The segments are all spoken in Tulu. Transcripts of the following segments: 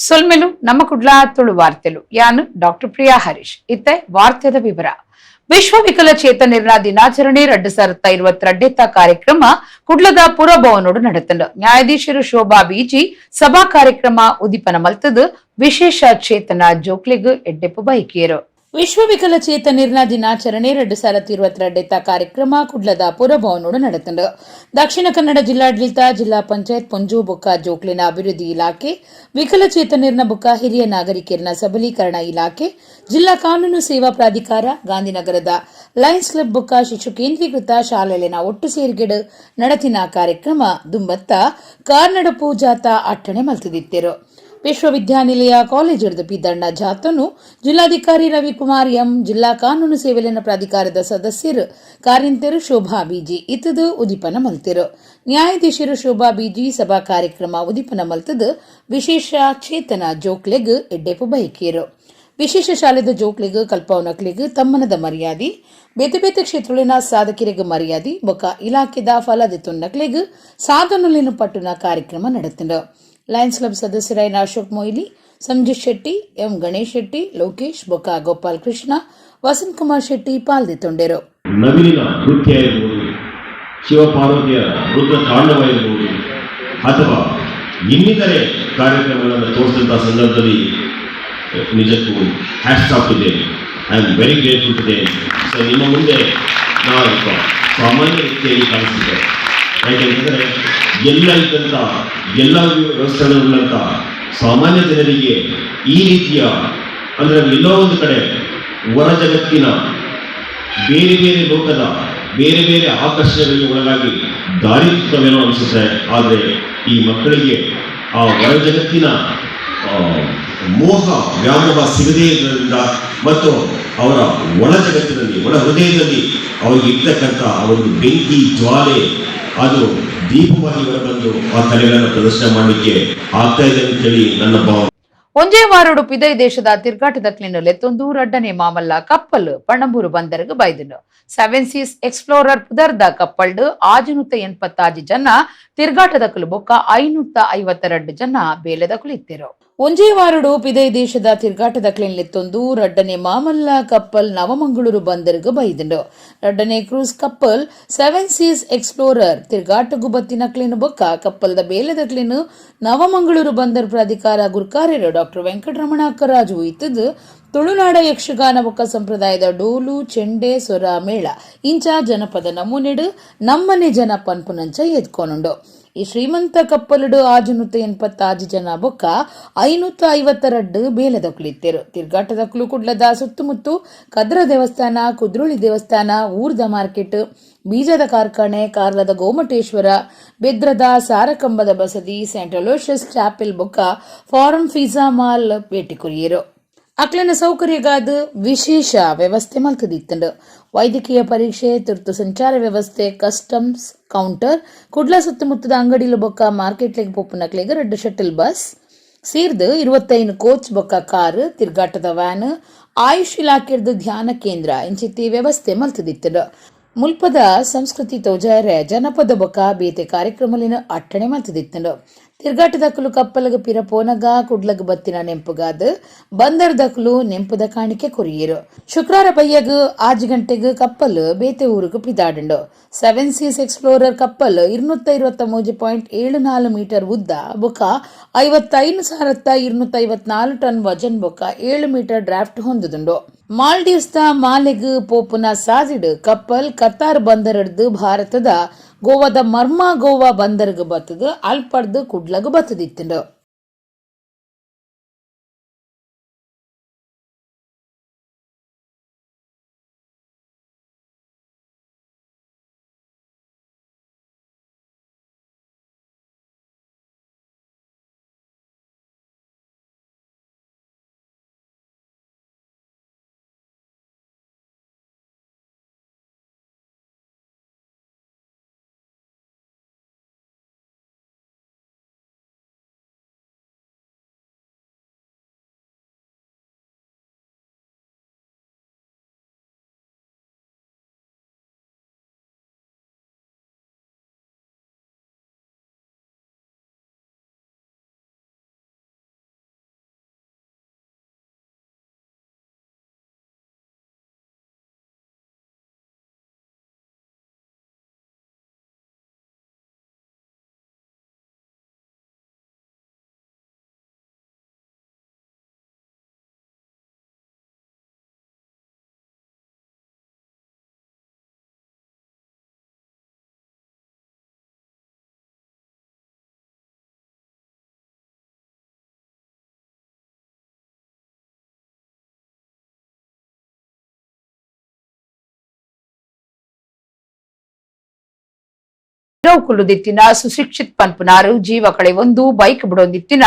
ಸೊಲ್ಮೆಲು ನಮ್ಮ ಕುಡ್ಲ ತುಳು ವಾರ್ತೆಲು. ಯಾನು ಡಾಕ್ಟರ್ ಪ್ರಿಯಾ ಹರೀಶ್. ಇತ್ತೆ ವಾರ್ತೆದ ವಿವರ. ವಿಶ್ವ ವಿಕಲಚೇತನರ ದಿನಾಚರಣೆ 2022 ಕಾರ್ಯಕ್ರಮ ಕುಡ್ಲದ ಪುರಭವನೋಡು ನಡೆತಂಡು. ನ್ಯಾಯಾಧೀಶರು ಶೋಭಾ ಬಿಜಿ ಸಭಾ ಕಾರ್ಯಕ್ರಮ ಉದಿಪನ ಮಲ್ತದು ವಿಶೇಷ ಚೇತನ ಜೋಕ್ಲೆಗ್ ಎಡ್ಡೆಪ್ಪು ಬೈಕಿಯರು. ವಿಶ್ವ ವಿಕಲಚೇತನರ ದಿನಾಚರಣೆ 2022 ಕಾರ್ಯಕ್ರಮ ಕುಡ್ಲದ ಪುರಭವನೋಡು ನಡೆತಂಡು. ದಕ್ಷಿಣ ಕನ್ನಡ ಜಿಲ್ಲಾಡಳಿತ, ಜಿಲ್ಲಾ ಪಂಚಾಯತ್ ಪೊಂಜು ಬೊಕ್ಕ ಜೋಕ್ಲೆನ ಅಭಿವೃದ್ಧಿ ಇಲಾಖೆ, ವಿಕಲಚೇತನರ ಬೊಕ್ಕ ಹಿರಿಯ ನಾಗರಿಕರನ ಸಬಲೀಕರಣ ಇಲಾಖೆ, ಜಿಲ್ಲಾ ಕಾನೂನು ಸೇವಾ ಪ್ರಾಧಿಕಾರ, ಗಾಂಧಿನಗರದ ಲಯನ್ಸ್ ಕ್ಲಬ್ ಬೊಕ್ಕ ಶಿಶು ಕೇಂದ್ರೀಕೃತ ಶಾಲೆಲೆನ ಒಟ್ಟು ಸೇರಿಗೆಡು ನಡತಿನ ಕಾರ್ಯಕ್ರಮ ದುಂಬತ್ತ ಕಾರ್ನಡಪು ಜಾಥಾ ಅಟ್ಟಣೆ ಮಲ್ತಿದಿತ್ತೆರು. ವಿಶ್ವವಿದ್ಯಾನಿಲಯ ಕಾಲೇಜಿಡ್ದು ಪಿದಣ್ಣ ಜಾಥನು ಜಿಲ್ಲಾಧಿಕಾರಿ ರವಿಕುಮಾರ್ ಎಂ, ಜಿಲ್ಲಾ ಕಾನೂನು ಸೇವೆಲೆನ ಪ್ರಾಧಿಕಾರದ ಸದಸ್ಯರು ಕಾರ್ಯಂತೆರು ಶೋಭಾ ಬಿಜಿ ಇತ್ತದು ಉದಿಪನ ಮಲ್ತಿರು. ನ್ಯಾಯಾಧೀಶರು ಶೋಭಾ ಬಿಜಿ ಸಭಾ ಕಾರ್ಯಕ್ರಮ ಉದಿಪನ ಮಲ್ತದು ವಿಶೇಷ ಚೇತನ ಜೋಕ್ಲೆಗ್ ಎಡ್ಡೆಪು ಬಯಕಿಯರು. ವಿಶೇಷ ಶಾಲೆದ ಜೋಕ್ಲೆಗ್ ಕಲ್ಪವನಕ್ಲೆಗ್ ತಮ್ಮನದ ಮರ್ಯಾದೆ, ಬೇತೆ ಬೇತೆ ಕ್ಷೇತ್ರಗಳಿನ ಸಾಧಕರಿಗೆ ಮರ್ಯಾದೆ ಬೊಕ್ಕ ಇಲಾಖೆದ ಫಲದಿತ್ತುನ್ನಕ್ಲೆಗ್ ಸಾಧನೊಲೆನ್ ಪಟ್ಟುನ ಕಾರ್ಯಕ್ರಮ ನಡೆತಂಡು. ಲಯನ್ಸ್ ಕ್ಲಬ್ ಸದಸ್ಯರಾಯಿನ ಅಶೋಕ್ ಮೊಯ್ಲಿ, ಸಂಜಿತ್ ಶೆಟ್ಟಿ, ಎಂ ಗಣೇಶ್ ಶೆಟ್ಟಿ, ಲೋಕೇಶ್ ಬೊಕ್ಕ ಗೋಪಾಲ್ ಕೃಷ್ಣ, ವಸಂತ್ ಕುಮಾರ್ ಶೆಟ್ಟಿ ಪಾಲ್ದಿತ್ತೊಂಡೆರು. ನವಿಲಿನ ನೃತ್ಯ ಇರ್ಬೋದು, ಶಿವಪಾರ್ವತಿಯ ರುದ್ರ ತಾಂಡವ ಇರ್ಬೋದು ಅಥವಾ ಇನ್ನಿತರೆ ಕಾರ್ಯಕ್ರಮಗಳನ್ನು ತೋರಿಸಿದಂಥ ಸಂದರ್ಭದಲ್ಲಿ ನಿಜಕ್ಕೂ ಹ್ಯಾಟ್ಸ್ ಆಫ್ ಇದೆ. I am very grateful to them. So ನಿಮ್ಮ ಮುಂದೆ ನಾನು ಒಬ್ಬ ಸಾಮಾನ್ಯ ವ್ಯಕ್ತಿಯಾಗಿ ಕಾಣಿಸ್ತಿದ್ದೆ. ಯಾಕೆಂತಂದರೆ ಎಲ್ಲ ಇದ್ದಂಥ, ಎಲ್ಲ ವ್ಯವಸ್ಥೆಗಳುಳ್ಳಂಥ ಸಾಮಾನ್ಯ ಜನರಿಗೆ ಈ ರೀತಿಯ, ಅಂದರೆ ಎಲ್ಲೋ ಒಂದು ಕಡೆ ಹೊರ ಜಗತ್ತಿನ ಬೇರೆ ಬೇರೆ ಲೋಕದ ಬೇರೆ ಬೇರೆ ಆಕರ್ಷಣೆಗಳಿಗೆ ಒಳಗಾಗಿ ದಾರಿ ತಪ್ಪುತ್ತವೇನೋ ಅನಿಸುತ್ತೆ. ಆದರೆ ಈ ಮಕ್ಕಳಿಗೆ ಆ ಹೊರ ಜಗತ್ತಿನ ಮೋಹ ವ್ಯಾಮೋಹ ಸಿಗದೇ ಇರೋದ್ರಿಂದ ಮತ್ತು ಅವರ ಒಳ ಜಗತ್ತಿನಲ್ಲಿ, ಒಳ ಹೃದಯದಲ್ಲಿ ಅವರಿಗೆ ಇರ್ತಕ್ಕಂಥ ಆ ಒಂದು ಬೆಂಕಿ ಜ್ವಾಲೆ, ಅದು ದೀಪವಾಗಿ ಹೊರಬಂದು ಆ ಕಲೆಗಳನ್ನು ಪ್ರದರ್ಶನ ಮಾಡಲಿಕ್ಕೆ ಆಗ್ತಾ ಇದೆ ಅಂತೇಳಿ ನನ್ನ ಭಾವನೆ. ಒಂಜೇ ವಾರೊಡು ಪಿದೈ ದೇಶದ ತಿರ್ಗಾಟದಕ್ಲೆನ್ ಲೆತ್ತೊಂದು ರಡ್ಡನೆ ಮಾಮಲ್ಲ ಕಪ್ಪಲ್ Panambur ಬಂದರ್ಗ್ ಬೈದನು. Seven Seas explorer ಪುದರ್ದ coupled 686 ಜನ ತಿರ್ಗಾಟದಕುಲು ಬೊಕ್ಕ 552 ಜನ ಬೇಲೆದಕುಲು ಇತ್ತೆರು. ಒಂಜೇ ವಾರೊಡು ಪಿದೈ ದೇಶದ ತಿರ್ಗಾಟದಕ್ಲೆನ್ ಲೆತ್ತೊಂದು ರಡ್ಡನೆ ಮಾಮಲ್ಲ ಕಪ್ಪಲ್ ನವಮಂಗಳೂರು ಬಂದರ್ಗ್ ಬೈದಂಡು. ರಡ್ಡನೆ ಕ್ರೂಸ್ ಕಪ್ಪಲ್ ಸೆವೆನ್ ಸೀಸ್ ಎಕ್ಸ್ಪ್ಲೋರರ್ ತಿರ್ಗಾಟಗು ಬತ್ತಿನಕ್ಲೆನ್ ಬೊಕ್ಕ ಕಪ್ಪಲ್ದ ಬೇಲೆದಕ್ಲೆನ್ ನವಮಂಗಳೂರು ಬಂದರ್ ಪ್ರಾಧಿಕಾರ ಗುರ್ಕಾರ್ಯರು ಡಾಕ್ಟರ್ ವೆಂಕಟರಮಣ ಅಕ್ಕರಾಜು ಇತ್ತದು ತುಳುನಾಡ ಯಕ್ಷಗಾನ ಬೊಕ್ಕ ಸಂಪ್ರದಾಯದ ಡೋಲು, ಚೆಂಡೆ, ಸೊರ, ಮೇಳ ಇಂಚ ಜನಪದ ನಮೂನೆಡು ನಮ್ಮನೆ ಜನ ಪನ್ಪುನಂಚ ಎದ್ಕೊನುಂಡು. ಈ ಶ್ರೀಮಂತ ಕಪ್ಪಲುಡು 686 ಜನ ಬೊಕ್ಕ 552 ಬೇಲೆದಕ್ಲು ಇತ್ತೆರು. ತಿರ್ಗಾಟದಕ್ಲು ಕುಡ್ಲದ ಸುತ್ತಮುತ್ತ ಕದ್ರ ದೇವಸ್ಥಾನ, ಕುದ್ರೋಳಿ ದೇವಸ್ಥಾನ, ಊರ್ದ ಮಾರ್ಕೆಟ್, ಬೀಜದ ಕಾರ್ಖಾನೆ, ಕಾರ್ಲದ ಗೋಮಟೇಶ್ವರ, ಬೆದ್ರದ ಸಾರಕಂಬದ ಬಸದಿ, ಸೆಂಟ್ ಅಲೋಷಸ್ ಚಾಪೆಲ್ ಬೊಕ್ಕ ಫಾರಂ ಫಿಜಾ ಮಾಲ್ ಭೇಟಿ ಕೊರಿಯರು. ಅಕ್ಲೆನ ಸೌಕರ್ಯಗಾದ ವಿಶೇಷ ವ್ಯವಸ್ಥೆ ಮಲ್ತದಿತ್ತಂಡು. ವೈದ್ಯಕೀಯ ಪರೀಕ್ಷೆ, ತುರ್ತು ಸಂಚಾರ ವ್ಯವಸ್ಥೆ, ಕಸ್ಟಮ್ಸ್ ಕೌಂಟರ್, ಕುಡ್ಲ ಸುತ್ತಮುತ್ತದ ಅಂಗಡಿಲು ಬೊಕ್ಕ ಮಾರ್ಕೆಟ್ಲೆಗ್ ಪೋಪುನಕ್ಲೆಗ್ ರಡ್ಡ್ ಶಟಲ್ ಬಸ್ ಸೇರ್ದು 25 ಕೋಚ್ ಬೊಕ್ಕ ಕಾರ್, ತಿರ್ಗಾಟದ ವ್ಯಾನ್, ಆಯುಷ್ ಇಲಾಖೆರ್ದು ಧ್ಯಾನ ಕೇಂದ್ರ ಇಂಚಿತ್ತಿ ವ್ಯವಸ್ಥೆ ಮಲ್ತದಿತ್ತಂಡು. ಮುಲ್ಪದ ಸಂಸ್ಕೃತಿ ತೋಜಾಯರೆ ಜನಪದ ಬೊಕ್ಕ ಬೇತೆ ಕಾರ್ಯಕ್ರಮಲಿನ ಅಟ್ಟಣೆ ಮಲ್ತದಿತ್ತಂಡು. ತಿರ್ಗಾಟದಕುಲು ಕಪ್ಪಲಗ ಪಿರ ಪೋನಗ ಕುಡ್ಲಗ್ ಬತ್ತಿನ ನೆಂಪುಗಾದ್ ಬಂದರ್ದಕುಲು ನೆಂಪುದ ಕಾಣಿಕೆ ಕೊರಿಯರು. ಶುಕ್ರಾರ ಬಯ್ಯಗ್ 6 ಗಂಟೆಗ್ ಕಪ್ಪಲ್ ಬೇತೆ ಊರುಗು ಪಿದಾಡುಂಡು. ಸೆವೆನ್ ಸೀಸ್ ಎಕ್ಸ್ಪ್ಲೋರರ್ ಕಪ್ಪಲ್ 223.74 ಮೀಟರ್ ಉದ್ದ ಬೊಕ್ಕ 55,254 ಟನ್ ವಜನ್ ಬೊಕ್ಕ 7 ಮೀಟರ್ ಡ್ರಾಫ್ಟ್ ಹೊಂದುದುಂಡು. ಮಾಲ್ಡೀವ್ಸ್ ದ ಮಾಲೆಗ್ ಪೋಪುನ ಸಾದಿಡ್ ಕಪ್ಪಲ್ ಕತಾರ್ ಬಂದರಡ್ದು ಭಾರತದ ಗೋವಾದ ಮರ್ಮಾ ಗೋವಾ ಬಂದರ್ಗ್ ಬತ್ತದು ಅಲ್ಪಡ್ದು ಕುಡ್ಲಗ್ ಬತ್ತದಿತ್ತುಂಡು. ಕುಲ್ಲುದಿತ್ತಿನ ಸುಶಿಕ್ಷಿತ್ ಪನ್ಪುನಾರು ಜೀವ ಕಳೆ ಒಂದು ಬೈಕ್ ಬಿಡೊಂದಿತ್ತಿನ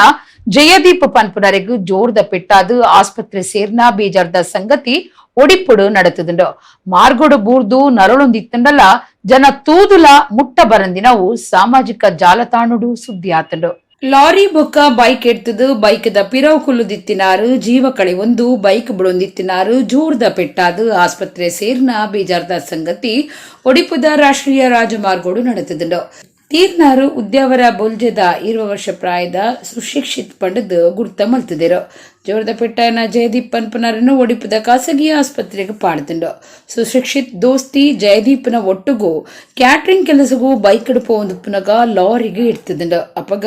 ಜಯದೀಪ್ ಪನ್ಪುನರೆಗ್ ಜೋರ್ದ ಪೆಟ್ಟಾದು ಆಸ್ಪತ್ರೆ ಸೇರ್ನ ಬೇಜಾರ್ದ ಸಂಗತಿ ಒಡಿಪುಡು ನಡತದುಂಡು. ಮಾರ್ಗೋಡು ಬೂರ್ದು ನರಳೊಂದಿತ್ತಂಡಲ ಜನ ತೂದುಲ ಮುಟ್ಟ ಬರಂದಿನವು ಸಾಮಾಜಿಕ ಜಾಲತಾಣುಡು ಸುದ್ದಿ ಆತಂಡು. ಲಾರಿ ಬೊಕ್ಕ ಬೈಕ್ ಎಡ್ತದು ಬೈಕ್ದ ಪಿರವು ಕುಲ್ಲುದಿತ್ತಿನಾರು ಜೀವ ಕಳೆ ಒಂದು ಬೈಕ್ ಬಿಡೊಂದಿತ್ತಿನಾರು ಜೋರ್ದ ಪೆಟ್ಟಾದು ಆಸ್ಪತ್ರೆ ಸೇರ್ನ ಬೇಜಾರ್ದ ಸಂಗತಿ ಒಡಿಪುದ ರಾಷ್ಟ್ರೀಯ ರಾಜಮಾರ್ಗೋಡು ನಡೆತದುಂಡು. ತೀರ್ನಾರು ಉದ್ಯಾವರ ಬೊಲ್ಜೆದ 20 ವರ್ಷ ಪ್ರಾಯದ ಸುಶಿಕ್ಷಿತ್ ಪಂಡದ್ ಗುರ್ತ ಮಲ್ತದಿರು. ಜೋರ್ದ ಪೆಟ್ಟಾಯನ ಜಯದೀಪ್ ಪನ್ಪುನರನ್ನು ಒಡಿಪುದ ಖಾಸಗಿ ಆಸ್ಪತ್ರೆಗೆ ಪಾಡ್ದುಂಡು. ಸುಶಿಕ್ಷಿತ್ ದೋಸ್ತಿ ಜಯದೀಪ್ನ ಒಟ್ಟುಗು ಕ್ಯಾಟ್ರಿಂಗ್ ಕೆಲಸಗೂ ಬೈಕ್ ಪೋವೊಂದುಪ್ಪುನಗ ಲಾರಿಗೆ ಇಡ್ತದುಂಡು. ಅಪಗ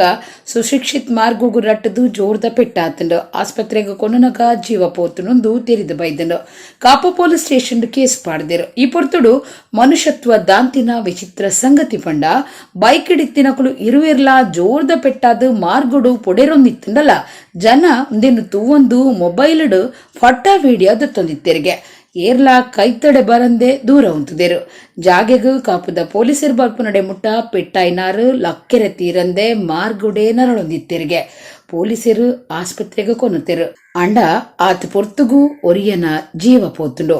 ಸುಶಿಕ್ಷಿತ್ ಮಾರ್ಗೋಗು ರಟ್ಟದು ಜೋರ್ದ ಪೆಟ್ಟಾತುಂಡು. ಆಸ್ಪತ್ರೆಗೆ ಕೊನನಗ ಜೀವ ಪೋತುನೊಂದು ತೆರಿದು ಬೈದುಂಡು. Kapu police station case ಪಾಡ್ದಿರು. ಈ ಪೊರ್ತುಡು ಮನುಷ್ಯತ್ವ ದಾಂತಿನ ವಿಚಿತ್ರ ಸಂಗತಿ ಪಂಡ ಬೈಕ್ ಇಡಿತ್ತಿನಕುಲು ಇರುವೆರ್ಲಾ ಜೋರ್ದ ಪೆಟ್ಟಾದು ಮಾರ್ಗೋಡು ಪೊಡೆರೊಂದಿತ್ತುಂಡಲ ಜನ ಉಂದೆನ್ ತೂವೊಂದು ಮೊಬೈಲ್ಡ್ ಫೋಟೋ ವಿಡಿಯೋ ದತ್ತೊಂದಿತ್ತೆರ್ಗೆ. ಏರ್ಲಾ ಕೈತಡೆ ಬರಂದೆ ದೂರ ಉಂತುದೆರು. ಜಾಗೆಗ್ ಕಾಪುದ ಪೊಲೀಸರು ಬರ್ಪುನಡೆ ಮುಟ್ಟ ಪೆಟ್ಟಾಯ್ನಾರು ಲಕ್ಕೆರೆ ತೀರಂದೆ ಮಾರ್ಗುಡೆ ನರಳೊಂದಿತ್ತೆರ್ಗೆ. ಪೊಲೀಸರು ಆಸ್ಪತ್ರೆಗೆ ಕೊನತೆರು. ಅಂಡ ಆತ್ ಪೊರ್ತುಗು ಒರಿಯನ ಜೀವ ಪೋತುಂಡು.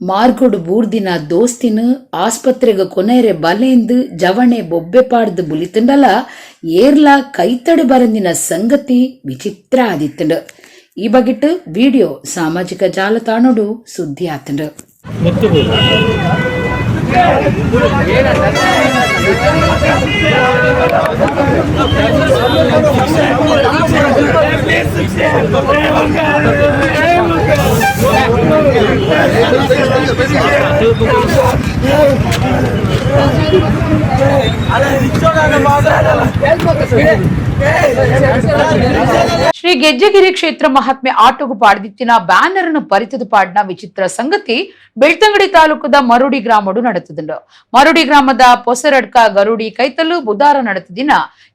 ಮಾರ್ಗೋಡು ಬೂರ್ದಿನ ದೋಸ್ತಿನ ಆಸ್ಪತ್ರೆಗೆ ಕೊನೆರೆ ಬಲೆಂದು ಜವಣೆ ಬೊಬ್ಬೆ ಪಾಡ್ದು ಬುಲಿತುಂಡಲ ಏರ್ಲಾ ಕೈತಡೆ ಬರಂದಿನ ಸಂಗತಿ ವಿಚಿತ್ರ ಆದಿತ್ತುಂಡು. ಈ ಬಗೆಟ್ ವಿಡಿಯೋ ಸಾಮಾಜಿಕ ಜಾಲತಾಣಡು ಸುದ್ದಿ ಆತುಂಡು. ಶ್ರೀ ಗೆಜ್ಜೆಗಿರಿ ಕ್ಷೇತ್ರ ಮಹಾತ್ಮೆ ಆಟೋಗು ಪಾಡ್ದಿತ್ತಿನ ಬ್ಯಾನರ್ ಅನ್ನು ಪರಿತದು ಪಾಡ್ನ ವಿಚಿತ್ರ ಸಂಗತಿ ಬೆಳ್ತಂಗಡಿ ತಾಲೂಕದ ಮರುಡಿ ಗ್ರಾಮಡು ನಡೆತದುಂಡು. ಮರುಡಿ ಗ್ರಾಮದ ಪೊಸರಡ್ಕ ಗರುಡಿ ಕೈತಲು ಬುಧಾರ ನಡೆತದಿನ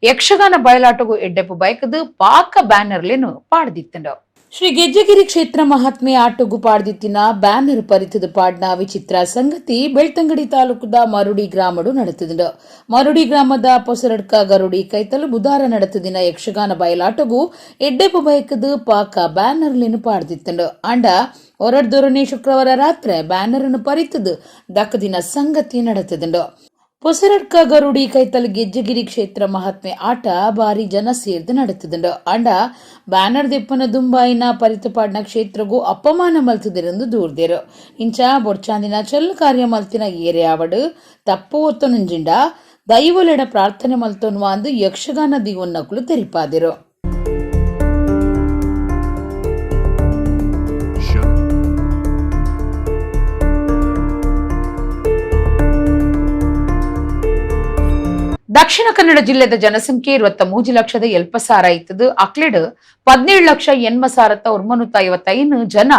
ಯಕ್ಷಗಾನ ಬಯಲಾಟಗು ಎಡ್ಡೆಪ್ಪು ಬೈಕದು ಪಾಕ ಬ್ಯಾನರ್ಲೇನು ಪಾಡ್ದಿತ್ತುಂಡು. ಶ್ರೀ ಗೆಜ್ಜೆಗಿರಿ ಕ್ಷೇತ್ರ ಮಹಾತ್ಮೆ ಆಟೋಗು ಪಾಡ್ದಿತ್ತಿನ ಬ್ಯಾನರ್ ಪರಿತದ ಪಾಡ್ನ ವಿಚಿತ್ರ ಸಂಗತಿ ಬೆಳ್ತಂಗಡಿ ತಾಲೂಕದ ಮರುಡಿ ಗ್ರಾಮಡು ನಡೆತದುಂಡು. ಮರುಡಿ ಗ್ರಾಮದ ಪೊಸರಡ್ಕ ಗರುಡಿ ಕೈತಲು ಬುಧಾರ ನಡೆತದಿನ ಯಕ್ಷಗಾನ ಬಯಲಾಟಗು ಎಡ್ಡೆಪ್ಪು ಬೈಕದು ಪಾಕ ಬ್ಯಾನರ್ಲೇನು ಪಾಡ್ದಿತ್ತುಂಡು. ಅಂಡ ಹೊರಡ್ದೊರನೆ ಶುಕ್ರವಾರ ರಾತ್ರಿ ಬ್ಯಾನರ್ ಅನ್ನು ಪರಿತದು ದಕ್ಕದಿನ ಸಂಗತಿ ನಡೆತದುಂಡು. ಪೊಸರಡ್ಕ ಗರುಡಿ ಕೈತಲ್ ಗೆಜ್ಜೆಗಿರಿ ಕ್ಷೇತ್ರ ಮಹಾತ್ಮೆ ಆಟ ಬಾರಿ ಜನ ಸೇರ್ದು ನಡೆತದುಂಡು. ಅಂಡ ಬ್ಯಾನರ್ ದೆಪ್ಪನ ದುಂಬಾಯಿನ ಪರಿತಪಾಡ್ನ ಕ್ಷೇತ್ರಗೂ ಅಪಮಾನ ಮಲ್ತದಿರಂದು ದೂರ್ದೇರು. ಇಂಚ ಬೊಡ್ಚಾಂದಿನ ಚಲ್ ಕಾರ್ಯ ಮಲ್ತಿನ ಏರೆ ಆವಡು ತಪ್ಪು ಒತ್ತೊನುಂಜಿಂಡ ದೈವಲೆಡ ಪ್ರಾರ್ಥನೆ ಮಲ್ತೊನ್ವ ಅಂದು ಯಕ್ಷಗಾನ ದಿವನ್ನಕುಲು ತೆರಿಪಾದಿರು. ದಕ್ಷಿಣ ಕನ್ನಡ ಜಿಲ್ಲೆದ ಜನಸಂಖ್ಯೆ 23,80,000 ಇತ್ತದು. ಅಕ್ಲೆಡ್ 17,80,955 ಜನ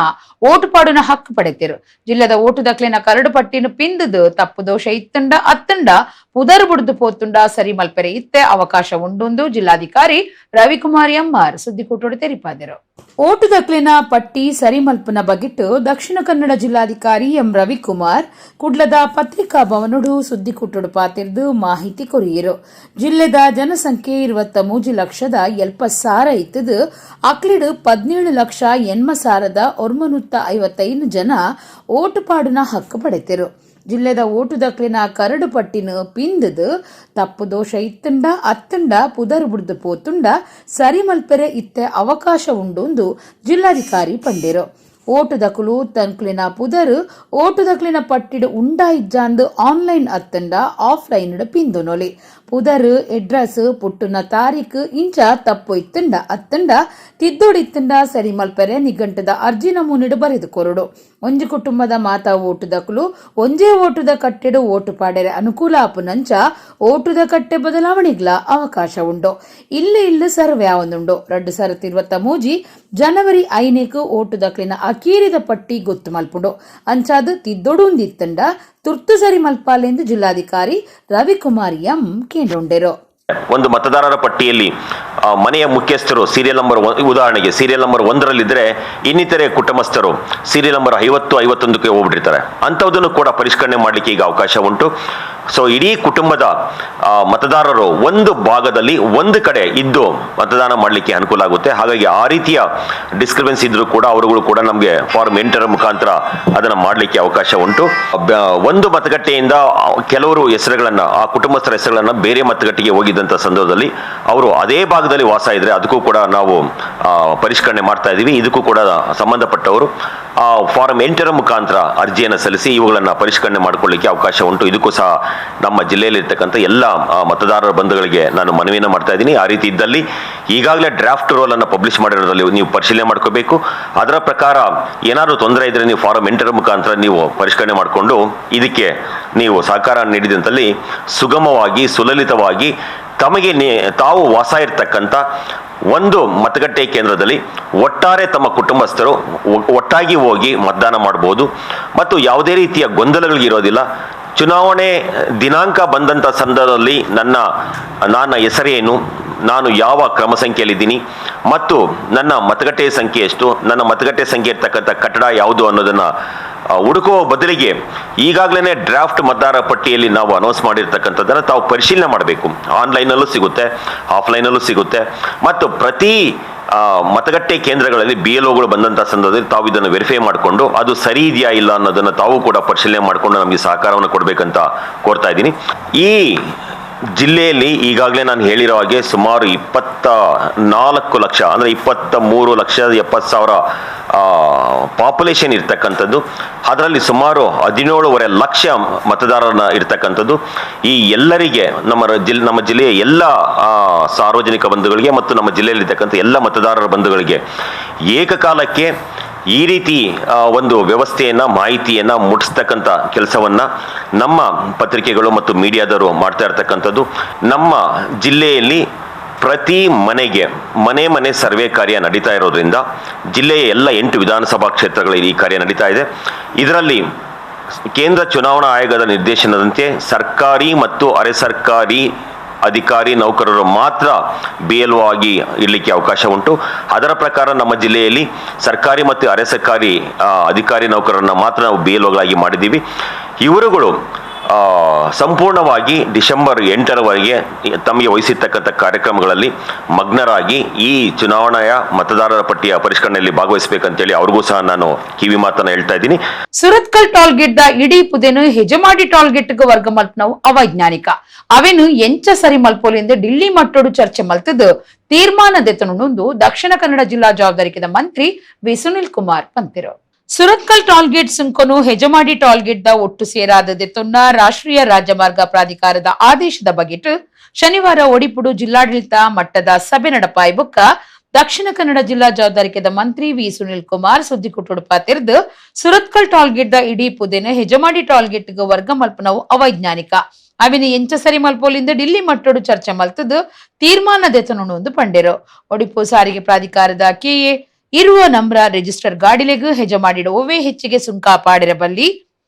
ಓಟು ಪಾಡುನ ಹಕ್ಕು ಪಡೆತಿರು. ಜಿಲ್ಲೆದ ಓಟು ದಕ್ಲೆನ ಕರಡು ಪಟ್ಟಿನ ಪಿಂದದು ತಪ್ಪು ದೋಷ ಇತ್ತಂಡ ಅತ್ತಂಡ ಪುದರ್ ಬುಡ್ದು ಪೋತುಂಡ ಸರಿ ಮಲ್ಪೆರೆ ಇತ್ತೆ ಅವಕಾಶ ಉಂಡುಂದು ಜಿಲ್ಲಾಧಿಕಾರಿ ರವಿಕುಮಾರ್ ಎಂಆರ್ ಸುದ್ದಿಕೂಟೋಡು ತೆರಿಪಾದರು. ಓಟು ದಕ್ಲೆನ ಪಟ್ಟಿ ಸರಿ ಮಲ್ಪುನ ಬಗೆಟ್ ದಕ್ಷಿಣ ಕನ್ನಡ ಜಿಲ್ಲಾಧಿಕಾರಿ ಎಂ ರವಿಕುಮಾರ್ ಕುಡ್ಲದ ಪತ್ರಿಕಾ ಭವನಡು ಸುದ್ದಿಕೂಟೋಡು ಪಾತಿರ್ದು ಮಾಹಿತಿ ಕೊರಿಯರು. ಜಿಲ್ಲೆದ ಜನಸಂಖ್ಯೆ 23,80,000 ಇತ್ತದು. ಅಕ್ಲಿಡು 17,80,955 ಜನ ಓಟು ಪಾಡುನ ಹಕ್ಕು ಪಡೆತಿರು. ಜಿಲ್ಲೆದ ಓಟು ದಕ್ಲಿನ ಕರಡು ಪಟ್ಟಿನ ಪಿಂದದು ತಪ್ಪು ದೋಷ ಇತ್ತಂಡ ಅತ್ತಂಡ ಪುದರ್ ಬುಡ್ದು ಪೋತುಂಡ ಸರಿ ಮಲ್ಪೆರೆ ಇತ್ತೆ ಅವಕಾಶ ಉಂಡುಂದು ಜಿಲ್ಲಾಧಿಕಾರಿ ಪಂಡಿರು. ಓಟು ದಕುಲು ತನ್ಕುಲಿನ ಪುದರ್ ಓಟು ದಕ್ಲಿನ ಪಟ್ಟಿಡು ಉಂಡಾ ಇಜ್ಜಾಂದು ಆನ್ಲೈನ್ ಅತ್ತಂಡ ಆಫ್ಲೈನ್ ಪಿಂದುನೊಲಿ. ಪುದರ್ ಎಡ್ರೆಸ್ ಪುಟ್ಟುನ ತಾರೀಕು ಇಂಚ ತಪ್ಪು ಇತ್ತಂಡ ಅತ್ತಂಡ ತಿದ್ದೋಡಿತ್ತಂಡ ಸರಿ ಮಲ್ಪೆರೆ ನಿಘಂಟದ ಅರ್ಜಿ ನಮೂನಿಡು ಬರೆದು ಕೊರಡು. ಒಂಜಿ ಕುಟುಂಬದ ಮಾತಾ ಓಟುದಕುಲು ಒಂಜೇ ಓಟುದ ಕಟ್ಟೆಡು ಓಟು ಪಾಡೆರೆ ಅನುಕೂಲ ಆಪುನಂಚ ಓಟುದ ಕಟ್ಟೆ ಬದಲಾವಣೆಗ್ಲ ಅವಕಾಶ ಉಂಡು. ಇಲ್ಲ ಇಲ್ಲ ಸರ್ವೆ ಆವೊಂದುಂಡು. 2023 ಜನವರಿ 5ನೇಕು ಓಟುದಕ್ಲಿನ ಅಕೀರಿದ ಪಟ್ಟಿ ಗೊತ್ತು ಮಲ್ಪುಂಡು. ಅಂಚಾದು ತಿದ್ದೊಡುಂದಿತ್ತಂಡ ತುರ್ತು ಸರಿ ಮಲ್ಪಾಲೆಂದು ಜಿಲ್ಲಾಧಿಕಾರಿ ರವಿಕುಮಾರ್ ಎಂ ಕೇಂದ್ರೊಂಡೆರು. ಒಂದು ಮತದಾರರ ಪಟ್ಟಿಯಲ್ಲಿ ಮನೆಯ ಮುಖ್ಯಸ್ಥರು ಸೀರಿಯಲ್ ನಂಬರ್, ಉದಾಹರಣೆಗೆ ಸೀರಿಯಲ್ ನಂಬರ್ 1ರಲ್ಲಿದ್ದರೆ ಇನ್ನಿತರೆ ಕುಟುಂಬಸ್ಥರು ಸೀರಿಯಲ್ ನಂಬರ್ 50, 51ಕ್ಕೆ ಹೋಗ್ಬಿಟ್ಟಿರ್ತಾರೆ. ಅಂಥದ್ದನ್ನು ಕೂಡ ಪರಿಷ್ಕರಣೆ ಮಾಡಲಿಕ್ಕೆ ಈಗ ಅವಕಾಶ ಉಂಟು. So ಇಡೀ ಕುಟುಂಬದ ಮತದಾರರು ಒಂದು ಭಾಗದಲ್ಲಿ ಒಂದು ಕಡೆ ಇದ್ದು ಮತದಾನ ಮಾಡಲಿಕ್ಕೆ ಅನುಕೂಲ ಆಗುತ್ತೆ. ಹಾಗಾಗಿ ಆ ರೀತಿಯ ಡಿಸ್ಕ್ರಿಪೆನ್ಸಿ ಇದ್ರೂ ಕೂಡ ಅವರುಗಳು ಕೂಡ ನಮಗೆ ಫಾರ್ಮ್ 8ರ ಮುಖಾಂತರ ಅದನ್ನು ಮಾಡಲಿಕ್ಕೆ ಅವಕಾಶ ಉಂಟು. ಒಂದು ಮತಗಟ್ಟೆಯಿಂದ ಕೆಲವರು ಹೆಸರುಗಳನ್ನು, ಆ ಕುಟುಂಬಸ್ಥರ ಹೆಸರುಗಳನ್ನು ಬೇರೆ ಮತಗಟ್ಟೆಗೆ ಹೋಗಿದ್ದಂಥ ಸಂದರ್ಭದಲ್ಲಿ ಅವರು ಅದೇ ಭಾಗದಲ್ಲಿ ವಾಸ ಇದ್ದರೆ ಅದಕ್ಕೂ ಕೂಡ ನಾವು ಪರಿಷ್ಕರಣೆ ಮಾಡ್ತಾ ಇದ್ದೀವಿ. ಇದಕ್ಕೂ ಕೂಡ ಸಂಬಂಧಪಟ್ಟವರು ಆ ಫಾರ್ಮ್ 8ರ ಮುಖಾಂತರ ಅರ್ಜಿಯನ್ನು ಸಲ್ಲಿಸಿ ಇವುಗಳನ್ನು ಪರಿಷ್ಕರಣೆ ಮಾಡಿಕೊಳ್ಳಿಕ್ಕೆ ಅವಕಾಶ ಉಂಟು. ಇದಕ್ಕೂ ಸಹ ನಮ್ಮ ಜಿಲ್ಲೆಯಲ್ಲಿರ್ತಕ್ಕಂಥ ಎಲ್ಲ ಮತದಾರರ ಬಂಧುಗಳಿಗೆ ನಾನು ಮನವಿಯನ್ನು ಮಾಡ್ತಾ ಇದ್ದೀನಿ. ಆ ರೀತಿ ಇದ್ದಲ್ಲಿ ಈಗಾಗಲೇ ಡ್ರಾಫ್ಟ್ ರೋಲ್ ಅನ್ನು ಪಬ್ಲಿಷ್ ಮಾಡಿರೋದ್ರಲ್ಲಿ ನೀವು ಪರಿಶೀಲನೆ ಮಾಡ್ಕೋಬೇಕು. ಅದರ ಪ್ರಕಾರ ಏನಾದರೂ ತೊಂದರೆ ಇದ್ದರೆ ನೀವು ಫಾರಂ 8ರ ಮುಖಾಂತರ ನೀವು ಪರಿಷ್ಕರಣೆ ಮಾಡಿಕೊಂಡು ಇದಕ್ಕೆ ನೀವು ಸಹಕಾರ ನೀಡಿದಂತಲ್ಲಿ ಸುಗಮವಾಗಿ, ಸುಲಲಿತವಾಗಿ ತಮಗೆ ತಾವು ವಾಸ ಇರ್ತಕ್ಕಂಥ ಒಂದು ಮತಗಟ್ಟೆ ಕೇಂದ್ರದಲ್ಲಿ ಒಟ್ಟಾರೆ ತಮ್ಮ ಕುಟುಂಬಸ್ಥರು ಒಟ್ಟಾಗಿ ಹೋಗಿ ಮತದಾನ ಮಾಡ್ಬೋದು ಮತ್ತು ಯಾವುದೇ ರೀತಿಯ ಗೊಂದಲಗಳಿರೋದಿಲ್ಲ. ಚುನಾವಣೆ ದಿನಾಂಕ ಬಂದಂಥ ಸಂದರ್ಭದಲ್ಲಿ ನನ್ನ ನನ್ನ ಹೆಸರೇನು, ನಾನು ಯಾವ ಕ್ರಮ ಸಂಖ್ಯೆಯಲ್ಲಿದ್ದೀನಿ ಮತ್ತು ನನ್ನ ಮತಗಟ್ಟೆ ಸಂಖ್ಯೆ ಎಷ್ಟು, ನನ್ನ ಮತಗಟ್ಟೆ ಸಂಖ್ಯೆ ಇರ್ತಕ್ಕಂಥ ಕಟ್ಟಡ ಯಾವುದು ಅನ್ನೋದನ್ನು ಹುಡುಕುವ ಬದಲಿಗೆ ಈಗಾಗಲೇ ಡ್ರಾಫ್ಟ್ ಮತದಾರರ ಪಟ್ಟಿಯಲ್ಲಿ ನಾವು ಅನೌನ್ಸ್ ಮಾಡಿರ್ತಕ್ಕಂಥದ್ದನ್ನು ತಾವು ಪರಿಶೀಲನೆ ಮಾಡಬೇಕು. ಆನ್ಲೈನಲ್ಲೂ ಸಿಗುತ್ತೆ, ಆಫ್ಲೈನಲ್ಲೂ ಸಿಗುತ್ತೆ ಮತ್ತು ಪ್ರತಿ ಮತಗಟ್ಟೆ ಕೇಂದ್ರಗಳಲ್ಲಿ ಬಿಎಲ್ಒಗಳು ಬಂದಂಥ ಸಂದರ್ಭದಲ್ಲಿ ತಾವು ಇದನ್ನು ವೆರಿಫೈ ಮಾಡಿಕೊಂಡು ಅದು ಸರಿ ಇದೆಯಾ ಇಲ್ಲ ಅನ್ನೋದನ್ನು ತಾವು ಕೂಡ ಪರಿಶೀಲನೆ ಮಾಡಿಕೊಂಡು ನಮಗೆ ಸಹಕಾರವನ್ನು ಕೊಡಬೇಕಂತ ಕೋರ್ತಾ ಇದ್ದೀನಿ. ಈ ಜಿಲ್ಲೆಯಲ್ಲಿ ಈಗಾಗಲೇ ನಾನು ಹೇಳಿರೋ ಹಾಗೆ ಸುಮಾರು 24 ಲಕ್ಷ, ಅಂದರೆ 23,70,000 ಪಾಪ್ಯುಲೇಷನ್ ಇರ್ತಕ್ಕಂಥದ್ದು. ಅದರಲ್ಲಿ ಸುಮಾರು 17.5 ಲಕ್ಷ ಮತದಾರರನ್ನ ಇರ್ತಕ್ಕಂಥದ್ದು. ಈ ಎಲ್ಲರಿಗೆ ನಮ್ಮ ಜಿಲ್ಲೆಯ ಎಲ್ಲ ಸಾರ್ವಜನಿಕ ಬಂಧುಗಳಿಗೆ ಮತ್ತು ನಮ್ಮ ಜಿಲ್ಲೆಯಲ್ಲಿರ್ತಕ್ಕಂಥ ಎಲ್ಲ ಮತದಾರರ ಬಂಧುಗಳಿಗೆ ಏಕಕಾಲಕ್ಕೆ ಈ ರೀತಿ ಒಂದು ವ್ಯವಸ್ಥೆಯನ್ನು, ಮಾಹಿತಿಯನ್ನು ಮುಟ್ಟಿಸ್ತಕ್ಕಂಥ ಕೆಲಸವನ್ನು ನಮ್ಮ ಪತ್ರಿಕೆಗಳು ಮತ್ತು ಮೀಡಿಯಾದವರು ಮಾಡ್ತಾ ಇರ್ತಕ್ಕಂಥದ್ದು. ನಮ್ಮ ಜಿಲ್ಲೆಯಲ್ಲಿ ಪ್ರತಿ ಮನೆಗೆ ಮನೆ ಮನೆ ಸರ್ವೆ ಕಾರ್ಯ ನಡೀತಾ ಇರೋದ್ರಿಂದ ಜಿಲ್ಲೆಯ ಎಲ್ಲ 8 ವಿಧಾನಸಭಾ ಕ್ಷೇತ್ರಗಳಲ್ಲಿ ಈ ಕಾರ್ಯ ನಡೀತಾ ಇದೆ. ಇದರಲ್ಲಿ ಕೇಂದ್ರ ಚುನಾವಣಾ ಆಯೋಗದ ನಿರ್ದೇಶನದಂತೆ ಸರ್ಕಾರಿ ಮತ್ತು ಅರೆ ಸರ್ಕಾರಿ ಅಧಿಕಾರಿ ನೌಕರರು ಮಾತ್ರ ಬಿಎಲ್ಒ ಆಗಿ ಇರಲಿಕ್ಕೆ ಅವಕಾಶ ಉಂಟು. ಅದರ ಪ್ರಕಾರ ನಮ್ಮ ಜಿಲ್ಲೆಯಲ್ಲಿ ಸರ್ಕಾರಿ ಮತ್ತು ಅರೆ ಸರ್ಕಾರಿ ಅಧಿಕಾರಿ ನೌಕರರನ್ನು ಮಾತ್ರ ನಾವು ಬಿಎಲ್ಒಗಳಾಗಿ ಮಾಡಿದ್ದೀವಿ. ಇವರುಗಳು ಸಂಪೂರ್ಣವಾಗಿ ಡಿಸೆಂಬರ್ 8ರವರೆಗೆ ತಮಗೆ ವಹಿಸಿರ್ತಕ್ಕಂಥ ಕಾರ್ಯಕ್ರಮಗಳಲ್ಲಿ ಮಗ್ನರಾಗಿ ಈ ಚುನಾವಣೆಯ ಮತದಾರರ ಪಟ್ಟಿಯ ಪರಿಷ್ಕರಣೆಯಲ್ಲಿ ಭಾಗವಹಿಸಬೇಕಂತೇಳಿ ಅವ್ರಿಗೂ ಸಹ ನಾನು ಕಿವಿ ಮಾತನ್ನು ಹೇಳ್ತಾ ಇದ್ದೀನಿ. ಸುರತ್ಕಲ್ toll gate the ಇಡೀ ಪುದೆನು ಹೆಜಮಾಡಿ ಟೋಲ್ ಗೇಟ್ ವರ್ಗ ಮಲ್ಪನವು ಅವೈಜ್ಞಾನಿಕ. ಅವೆನು ಎಂಚ ಸರಿ ಮಲ್ಪೋಲಿಂದ ಡಿಲ್ಲಿ ಮಟ್ಟೋಡು ಚರ್ಚೆ ಮಲ್ತದ್ದು ತೀರ್ಮಾನ ದೆತನುಂದು ದಕ್ಷಿಣ ಕನ್ನಡ ಜಿಲ್ಲಾ ಜವಾಬ್ದಾರಿಕೆದ ಮಂತ್ರಿ ವಿ ಸುನಿಲ್ ಕುಮಾರ್ ಪಂತಿರು. ಸುರತ್ಕಲ್ ಟೋಲ್ ಗೇಟ್ ಸುಂಕನು ಹೆಜಮಾಡಿ toll gate the ಒಟ್ಟು ಸೇರಾದ ದೆತೊನ್ನ ರಾಷ್ಟ್ರೀಯ ರಾಜಮಾರ್ಗ ಪ್ರಾಧಿಕಾರದ ಆದೇಶದ ಬಗೆಟ್ ಶನಿವಾರ ಒಡಿಪುಡು ಜಿಲ್ಲಾಡಳಿತ ಮಟ್ಟದ ಸಭೆ ನಡಪಾಯಿ ಬೊಕ್ಕ ದಕ್ಷಿಣ ಕನ್ನಡ ಜಿಲ್ಲಾ ಜವಾಬ್ದಾರಿಕೆದ ಮಂತ್ರಿ ವಿ ಸುನಿಲ್ ಕುಮಾರ್ ಸುದ್ದಿ ಕುಟ್ಟುಡುಪ ತೆರೆದು ಸುರತ್ಕಲ್ toll gate the ಇಡೀ ಪುದೆನ ಹೆಜಮಾಡಿ ಟೋಲ್ ಗೇಟ್ ವರ್ಗ ಮಲ್ಪನವು ಅವೈಜ್ಞಾನಿಕ. ಅವಿನ ಎಂಚ ಸರಿ ಮಲ್ಪೋಲಿಂದ ಡಿಲ್ಲಿ ಮಟ್ಟೋಡು ಚರ್ಚೆ ಮಲ್ತದ್ದು ತೀರ್ಮಾನ ದೆತನುಂಡು ಒಂದು ಪಂಡೆರು. ಒಡಿಪು ಸಾರಿಗೆ ಪ್ರಾಧಿಕಾರದ ಕೆಎ ಇರುವ ನಂಬ್ರ ರಿಜಿಸ್ಟರ್ ಗಾಡಿಲೆಗ್ ಹೆಜಮಾಡಿಡ ಒವ್ವೇ ಹೆಚ್ಚಿಗೆ ಸುಂಕ ಪಾಡಿರಬಲ್ಲಿ.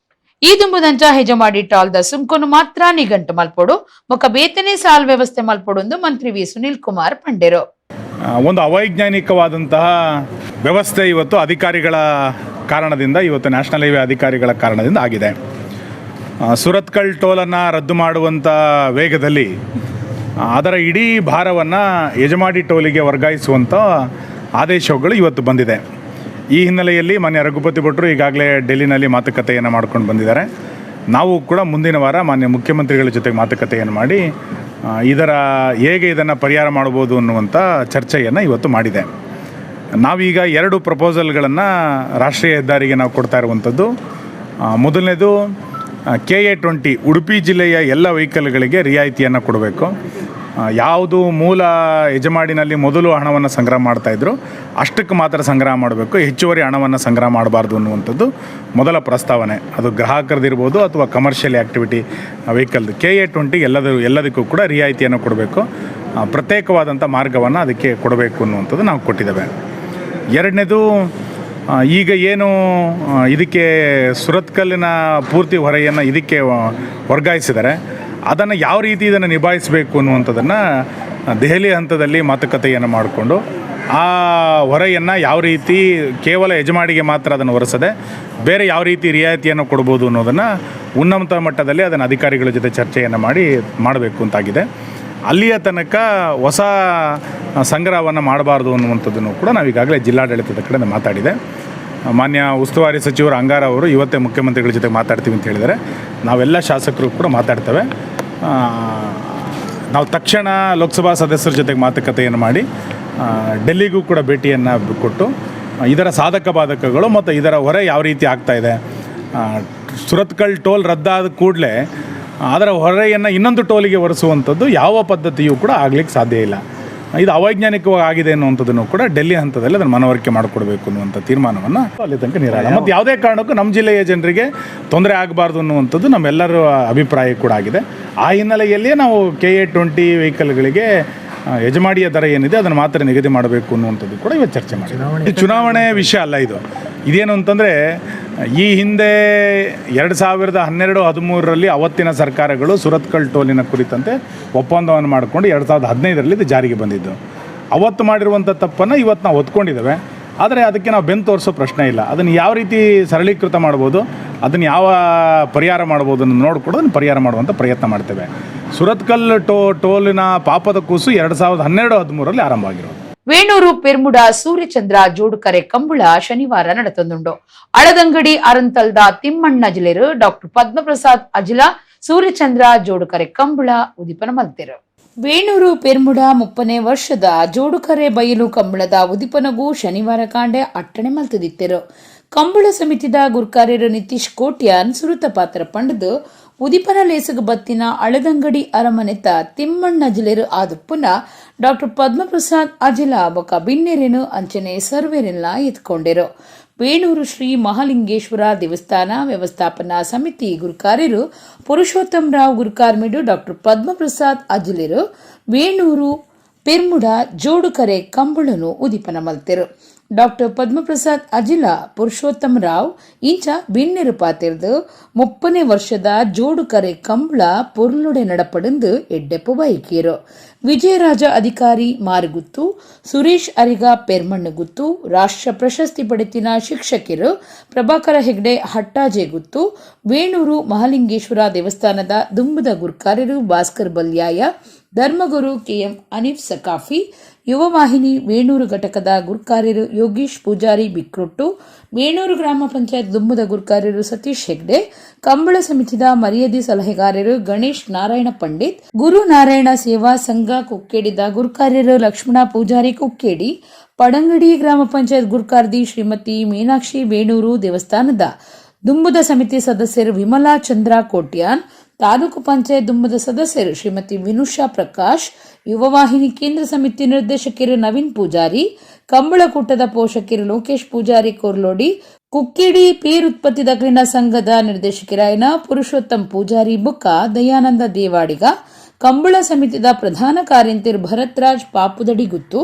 ಈ ದುಂಬುದಂಚ ಹೆಜಮಾಡಿ ಟಾಲ್ the ಸುಂಕನು ಮಾತ್ರ ನಿಗಂಟು ಮಲ್ಪೊಡು ಬೊಕ ಬೇತನೆ ಸಾಲ್ ವ್ಯವಸ್ಥೆ ಮಲ್ಪೊಡು ಎಂದು ಮಂತ್ರಿ ವಿ ಸುನಿಲ್ ಕುಮಾರ್ ಪಂಡೆರು. ಒಂದು ಅವೈಜ್ಞಾನಿಕವಾದಂತಹ ವ್ಯವಸ್ಥೆ ಇವತ್ತು ಅಧಿಕಾರಿಗಳ ಕಾರಣದಿಂದ, ಇವತ್ತು ನ್ಯಾಷನಲ್ ಹೈವೇ ಅಧಿಕಾರಿಗಳ ಕಾರಣದಿಂದ ಆಗಿದೆ. ಸುರತ್ಕಲ್ ಟೋಲನ್ನು ರದ್ದು ಮಾಡುವಂಥ ವೇಗದಲ್ಲಿ ಅದರ ಇಡೀ ಭಾರವನ್ನು ಯಜಮಾಡಿ ಟೋಲಿಗೆ ವರ್ಗಾಯಿಸುವಂಥ ಆದೇಶಗಳು ಇವತ್ತು ಬಂದಿದೆ. ಈ ಹಿನ್ನೆಲೆಯಲ್ಲಿ ಮಾನ್ಯ ರಘುಪತಿ ಭಟ್ರು ಈಗಾಗಲೇ ಡೆಲ್ಲಿನಲ್ಲಿ ಮಾತುಕತೆಯನ್ನು ಮಾಡ್ಕೊಂಡು ಬಂದಿದ್ದಾರೆ. ನಾವು ಕೂಡ ಮುಂದಿನ ವಾರ ಮಾನ್ಯ ಮುಖ್ಯಮಂತ್ರಿಗಳ ಜೊತೆಗೆ ಮಾತುಕತೆಯನ್ನು ಮಾಡಿ ಇದರ ಹೇಗೆ ಇದನ್ನು ಪರಿಹಾರ ಮಾಡ್ಬೋದು ಅನ್ನುವಂಥ ಚರ್ಚೆಯನ್ನು ಇವತ್ತು ಮಾಡಿದೆ. ನಾವೀಗ 2 ಪ್ರಪೋಸಲ್ಗಳನ್ನು ರಾಷ್ಟ್ರೀಯ ಹೆದ್ದಾರಿಗೆ ನಾವು ಕೊಡ್ತಾ ಇರುವಂಥದ್ದು. ಮೊದಲನೇದು ಕೆಎ 20 ಉಡುಪಿ ಜಿಲ್ಲೆಯ ಎಲ್ಲ ವೆಹಿಕಲ್ಗಳಿಗೆ ರಿಯಾಯಿತಿಯನ್ನು ಕೊಡಬೇಕು. ಯಾವುದು ಮೂಲ ಯಜಮಾಡಿನಲ್ಲಿ ಮೊದಲು ಹಣವನ್ನು ಸಂಗ್ರಹ ಮಾಡ್ತಾಯಿದ್ರು ಅಷ್ಟಕ್ಕೆ ಮಾತ್ರ ಸಂಗ್ರಹ ಮಾಡಬೇಕು, ಹೆಚ್ಚುವರಿ ಹಣವನ್ನು ಸಂಗ್ರಹ ಮಾಡಬಾರ್ದು ಅನ್ನುವಂಥದ್ದು ಮೊದಲ ಪ್ರಸ್ತಾವನೆ. ಅದು ಗ್ರಾಹಕರದಿರ್ಬೋದು ಅಥವಾ ಕಮರ್ಷಿಯಲ್ ಆ್ಯಕ್ಟಿವಿಟಿ ವೆಹಿಕಲ್ದು. ಕೆಎ 20 ಎಲ್ಲದಕ್ಕೂ ಕೂಡ ರಿಯಾಯಿತಿಯನ್ನು ಕೊಡಬೇಕು, ಪ್ರತ್ಯೇಕವಾದಂಥ ಮಾರ್ಗವನ್ನು ಅದಕ್ಕೆ ಕೊಡಬೇಕು ಅನ್ನುವಂಥದ್ದು ನಾವು ಕೊಟ್ಟಿದ್ದೇವೆ. ಎರಡನೇದು, ಈಗ ಏನು ಇದಕ್ಕೆ ಸುರತ್ಕಲ್ಲಿನ ಪೂರ್ತಿ ಹೊರೆಯನ್ನು ಇದಕ್ಕೆ ವರ್ಗಾಯಿಸಿದ್ದಾರೆ, ಅದನ್ನು ಯಾವ ರೀತಿ ಇದನ್ನು ನಿಭಾಯಿಸಬೇಕು ಅನ್ನುವಂಥದ್ದನ್ನು ದೆಹಲಿ ಹಂತದಲ್ಲಿ ಮಾತುಕತೆಯನ್ನು ಮಾಡಿಕೊಂಡು ಆ ಹೊರೆಯನ್ನು ಯಾವ ರೀತಿ ಕೇವಲ ಯಜಮಾಡಿಗೆ ಮಾತ್ರ ಅದನ್ನು ಹೊರಿಸದೆ ಬೇರೆ ಯಾವ ರೀತಿ ರಿಯಾಯಿತಿಯನ್ನು ಕೊಡ್ಬೋದು ಅನ್ನೋದನ್ನು ಉನ್ನತ ಮಟ್ಟದಲ್ಲಿ ಅದನ್ನು ಅಧಿಕಾರಿಗಳ ಜೊತೆ ಚರ್ಚೆಯನ್ನು ಮಾಡಿ ಮಾಡಬೇಕು ಅಂತಾಗಿದೆ. ಅಲ್ಲಿಯ ತನಕ ಹೊಸ ಸಂಗ್ರಹವನ್ನು ಮಾಡಬಾರ್ದು ಅನ್ನುವಂಥದ್ದನ್ನು ಕೂಡ ನಾವು ಈಗಾಗಲೇ ಜಿಲ್ಲಾಡಳಿತದ ಕಡೆ ಮಾತಾಡಿದೆ. ಮಾನ್ಯ ಉಸ್ತುವಾರಿ ಸಚಿವರು ಅಂಗಾರ ಅವರು ಇವತ್ತೇ ಮುಖ್ಯಮಂತ್ರಿಗಳ ಜೊತೆ ಮಾತಾಡ್ತೀವಿ ಅಂತ ಹೇಳಿದ್ದಾರೆ. ನಾವೆಲ್ಲ ಶಾಸಕರು ಕೂಡ ಮಾತಾಡ್ತೇವೆ. ನಾವು ತಕ್ಷಣ ಲೋಕಸಭಾ ಸದಸ್ಯರ ಜೊತೆಗೆ ಮಾತುಕತೆಯನ್ನು ಮಾಡಿ ಡೆಲ್ಲಿಗೂ ಕೂಡ ಭೇಟಿಯನ್ನು ಕೊಟ್ಟು ಇದರ ಸಾಧಕ ಬಾಧಕಗಳು ಮತ್ತು ಇದರ ಹೊರೆ ಯಾವ ರೀತಿ ಆಗ್ತಾಯಿದೆ, ಸುರತ್ಕಲ್ ಟೋಲ್ ರದ್ದಾದ ಕೂಡಲೇ ಅದರ ಹೊರೆಯನ್ನು ಇನ್ನೊಂದು ಟೋಲಿಗೆ ಹೊರಿಸುವಂಥದ್ದು ಯಾವ ಪದ್ಧತಿಯೂ ಕೂಡ ಆಗಲಿಕ್ಕೆ ಸಾಧ್ಯ ಇಲ್ಲ. ಇದು ಅವೈಜ್ಞಾನಿಕವಾಗಿ ಆಗಿದೆ ಅನ್ನುವಂಥದ್ದನ್ನು ಕೂಡ ಡೆಲ್ಲಿ ಹಂತದಲ್ಲಿ ಅದನ್ನು ಮನವರಿಕೆ ಮಾಡಿಕೊಡ್ಬೇಕು ಅನ್ನುವಂಥ ತೀರ್ಮಾನವನ್ನು ಅಲ್ಲಿ ತನಕ ನಿರಾಳ. ಮತ್ತು ಯಾವುದೇ ಕಾರಣಕ್ಕೂ ನಮ್ಮ ಜಿಲ್ಲೆಯ ಜನರಿಗೆ ತೊಂದರೆ ಆಗಬಾರ್ದು ಅನ್ನುವಂಥದ್ದು ನಮ್ಮೆಲ್ಲರ ಅಭಿಪ್ರಾಯ ಕೂಡ ಆಗಿದೆ. ಆ ಹಿನ್ನೆಲೆಯಲ್ಲಿಯೇ ನಾವು ಕೆಎ 20 ವೆಹಿಕಲ್ಗಳಿಗೆ ಯಜಮಾಡಿಯ ದರ ಏನಿದೆ ಅದನ್ನು ಮಾತ್ರ ನಿಗದಿ ಮಾಡಬೇಕು ಅನ್ನುವಂಥದ್ದು ಕೂಡ ಇವತ್ತು ಚರ್ಚೆ ಮಾಡಿದ್ದೀವಿ. ಇದು ಚುನಾವಣೆ ವಿಷಯ ಅಲ್ಲ ಇದು. ಇದೇನು ಅಂತಂದರೆ, ಈ ಹಿಂದೆ 2012-13ರಲ್ಲಿ ಅವತ್ತಿನ ಸರ್ಕಾರಗಳು ಸುರತ್ಕಲ್ ಟೋಲಿನ ಕುರಿತಂತೆ ಒಪ್ಪಂದವನ್ನು ಮಾಡಿಕೊಂಡು 2015ರಲ್ಲಿ ಇದು ಜಾರಿಗೆ ಬಂದಿದ್ದು. ಅವತ್ತು ಮಾಡಿರುವಂಥ ತಪ್ಪನ್ನು ಇವತ್ತು ನಾವು ಒತ್ಕೊಂಡಿದ್ದೇವೆ. ಆದರೆ ಅದಕ್ಕೆ ನಾವು ಬೆನ್ನು ತೋರಿಸೋ ಪ್ರಶ್ನೆ ಇಲ್ಲ. ಅದನ್ನು ಯಾವ ರೀತಿ ಸರಳೀಕೃತ ಮಾಡ್ಬೋದು, ಅದನ್ನು ಯಾವ ಪರಿಹಾರ ಮಾಡ್ಬೋದು ಅನ್ನೋದು ನೋಡಿಕೊಂಡು ಅದನ್ನು ಪರಿಹಾರ ಮಾಡುವಂಥ ಪ್ರಯತ್ನ ಮಾಡ್ತೇವೆ. ಸುರತ್ಕಲ್ ಟೋಲಿನ ಪಾಪದ ಕೂಸು 2012-13ರಲ್ಲಿ ಆರಂಭ ಆಗಿರೋದು. ವೇಣೂರು ಪೆರ್ಮುಡ ಸೂರ್ಯಚಂದ್ರ ಜೋಡುಕರೆ ಕಂಬುಳ ಶನಿವಾರ ನಡೆತಂದುಂಡು. ಅಳದಂಗಡಿ ಅರಂತಲ್ದ ತಿಮ್ಮಣ್ಣ ಜಿಲ್ಲೆರು ಡಾಕ್ಟರ್ ಪದ್ಮಪ್ರಸಾದ್ ಅಜಿಲ ಸೂರ್ಯಚಂದ್ರ ಜೋಡುಕರೆ ಕಂಬುಳ ಉದಿಪನ ಮಲ್ತೆರು. ವೇಣೂರು ಪೆರ್ಮುಡ 30ನೇ ವರ್ಷದ ಜೋಡುಕರೆ ಬಯಲು ಕಂಬಳದ ಉದಿಪನಗೂ ಶನಿವಾರ ಕಾಂಡೆ ಅಟ್ಟಣೆ ಮಲ್ತದಿತ್ತೆರು. ಕಂಬಳ ಸಮಿತಿದ ಗುರ್ಕಾರ್ಯರು ನಿತೀಶ್ ಕೋಟ್ಯಾನ್ ಸುರುತ ಪಾತ್ರ ಪಂಡದು ಉದಿಪನ ಲೇಸಗ ಬತ್ತಿನ ಅಳದಂಗಡಿ ಅರಮನೆತ ತಿಮ್ಮಣ್ಣ ಜಿಲ್ಲೆರು ಆದುಪ್ಪುನ ಡಾಕ್ಟರ್ ಪದ್ಮಪ್ರಸಾದ್ ಅಜಿಲ ಬೊಕ ಬಿನ್ನೆರೆನು ಅಂಚನೆ ಸರ್ವೆರೆಲ್ಲ ಎತ್ಕೊಂಡಿರು. ವೇಣೂರು ಶ್ರೀ ಮಹಾಲಿಂಗೇಶ್ವರ ದೇವಸ್ಥಾನ ವ್ಯವಸ್ಥಾಪನಾ ಸಮಿತಿ ಗುರುಕಾರ್ಯರು ಪುರುಷೋತ್ತಮ ರಾವ್ ಗುರುಕಾರ್ಮಿಡು ಡಾಕ್ಟರ್ ಪದ್ಮಪ್ರಸಾದ್ ಅಜಿಲೆರು ವೇಣೂರು ಪೆರ್ಮುಡ ಜೋಡುಕರೆ ಕಂಬಳನು ಉದಿಪನ ಮಲ್ತೆರು. ಡಾಕ್ಟರ್ ಪದ್ಮಪ್ರಸಾದ್ ಅಜಿಲ, ಪುರುಷೋತ್ತಮ ರಾವ್ ಇಂಚ ಬಿನ್ನೆರು ಪಾತಿರ್ದು 30ನೇ ವರ್ಷದ ಜೋಡುಕರೆ ಕಂಬಳ ಪೊರ್ಲುಡೆ ನಡಪಡೆಂದು ಎಡ್ಡೆಪ್ಪು ಬೈಕೀರು. ವಿಜಯರಾಜ ಅಧಿಕಾರಿ ಮಾರುಗುತ್ತು, ಸುರೇಶ್ ಅರಿಗ ಪೆರ್ಮಣ್ಣುಗುತ್ತು, ರಾಷ್ಟ್ರ ಪ್ರಶಸ್ತಿ ಪಡೆತಿನ ಶಿಕ್ಷಕಿರು ಪ್ರಭಾಕರ ಹೆಗ್ಡೆ ಹಟ್ಟಾಜೆಗುತ್ತು, ವೇಣೂರು ಮಹಾಲಿಂಗೇಶ್ವರ ದೇವಸ್ಥಾನದ ದುಂಬುದ ಗುರ್ಕಾರ್ಯರು ಭಾಸ್ಕರ್ ಬಲ್ಯಾಯ, ಧರ್ಮಗುರು ಕೆಎಂ ಅನೀಫ್ ಸಕಾಫಿ, ಯುವವಾಹಿನಿ ವೇಣೂರು ಘಟಕದ ಗುರ್ಕಾರ್ಯರು ಯೋಗೀಶ್ ಪೂಜಾರಿ ಬಿಕ್ರೊಟ್ಟು, ವೇಣೂರು ಗ್ರಾಮ ಪಂಚಾಯತ್ ದುಂಬುದ ಗುರ್ಕಾರ್ಯರು ಸತೀಶ್ ಹೆಗ್ಡೆ, ಕಂಬಳ ಸಮಿತಿದ ಮರ್ಯಾದೆ ಸಲಹೆಗಾರರು ಗಣೇಶ್ ನಾರಾಯಣ ಪಂಡಿತ್, ಗುರು ನಾರಾಯಣ ಸೇವಾ ಸಂಘ ಕುಕ್ಕೇಡಿದ ಗುರ್ಕಾರ್ಯರು ಲಕ್ಷ್ಮಣ ಪೂಜಾರಿ ಕುಕ್ಕೇಡಿ, ಪಡಂಗಡಿ ಗ್ರಾಮ ಪಂಚಾಯತ್ ಗುರ್ಕಾರ್ದಿ ಶ್ರೀಮತಿ ಮೀನಾಕ್ಷಿ, ವೇಣೂರು ದೇವಸ್ಥಾನದ ದುಂಬುದ ಸಮಿತಿ ಸದಸ್ಯರು ವಿಮಲಾ ಚಂದ್ರ ಕೋಟ್ಯಾನ್, ತಾಲೂಕು ಪಂಚಾಯತ್ ದುಂಬದ ಸದಸ್ಯರು ಶ್ರೀಮತಿ ವಿನುಷಾ ಪ್ರಕಾಶ್, ಯುವವಾಹಿನಿ ಕೇಂದ್ರ ಸಮಿತಿ ನಿರ್ದೇಶಕರು ನವೀನ್ ಪೂಜಾರಿ, ಕಂಬಳಕೂಟದ ಪೋಷಕರು ಲೋಕೇಶ್ ಪೂಜಾರಿ ಕೊರ್ಲೋಡಿ, ಕುಕ್ಕಿಡಿ ಪೇರುತ್ಪತ್ತಿದ ಸಂಘದ ನಿರ್ದೇಶಕರಾಯನ ಪುರುಷೋತ್ತಮ್ ಪೂಜಾರಿ ಬುಕ್ಕ ದಯಾನಂದ ದೇವಾಡಿಗ, ಕಂಬಳ ಸಮಿತಿದ ಪ್ರಧಾನ ಕಾರ್ಯಂತಿರು ಭರತ್ರಾಜ್ ಪಾಪುದಡಿ ಗುತ್ತು,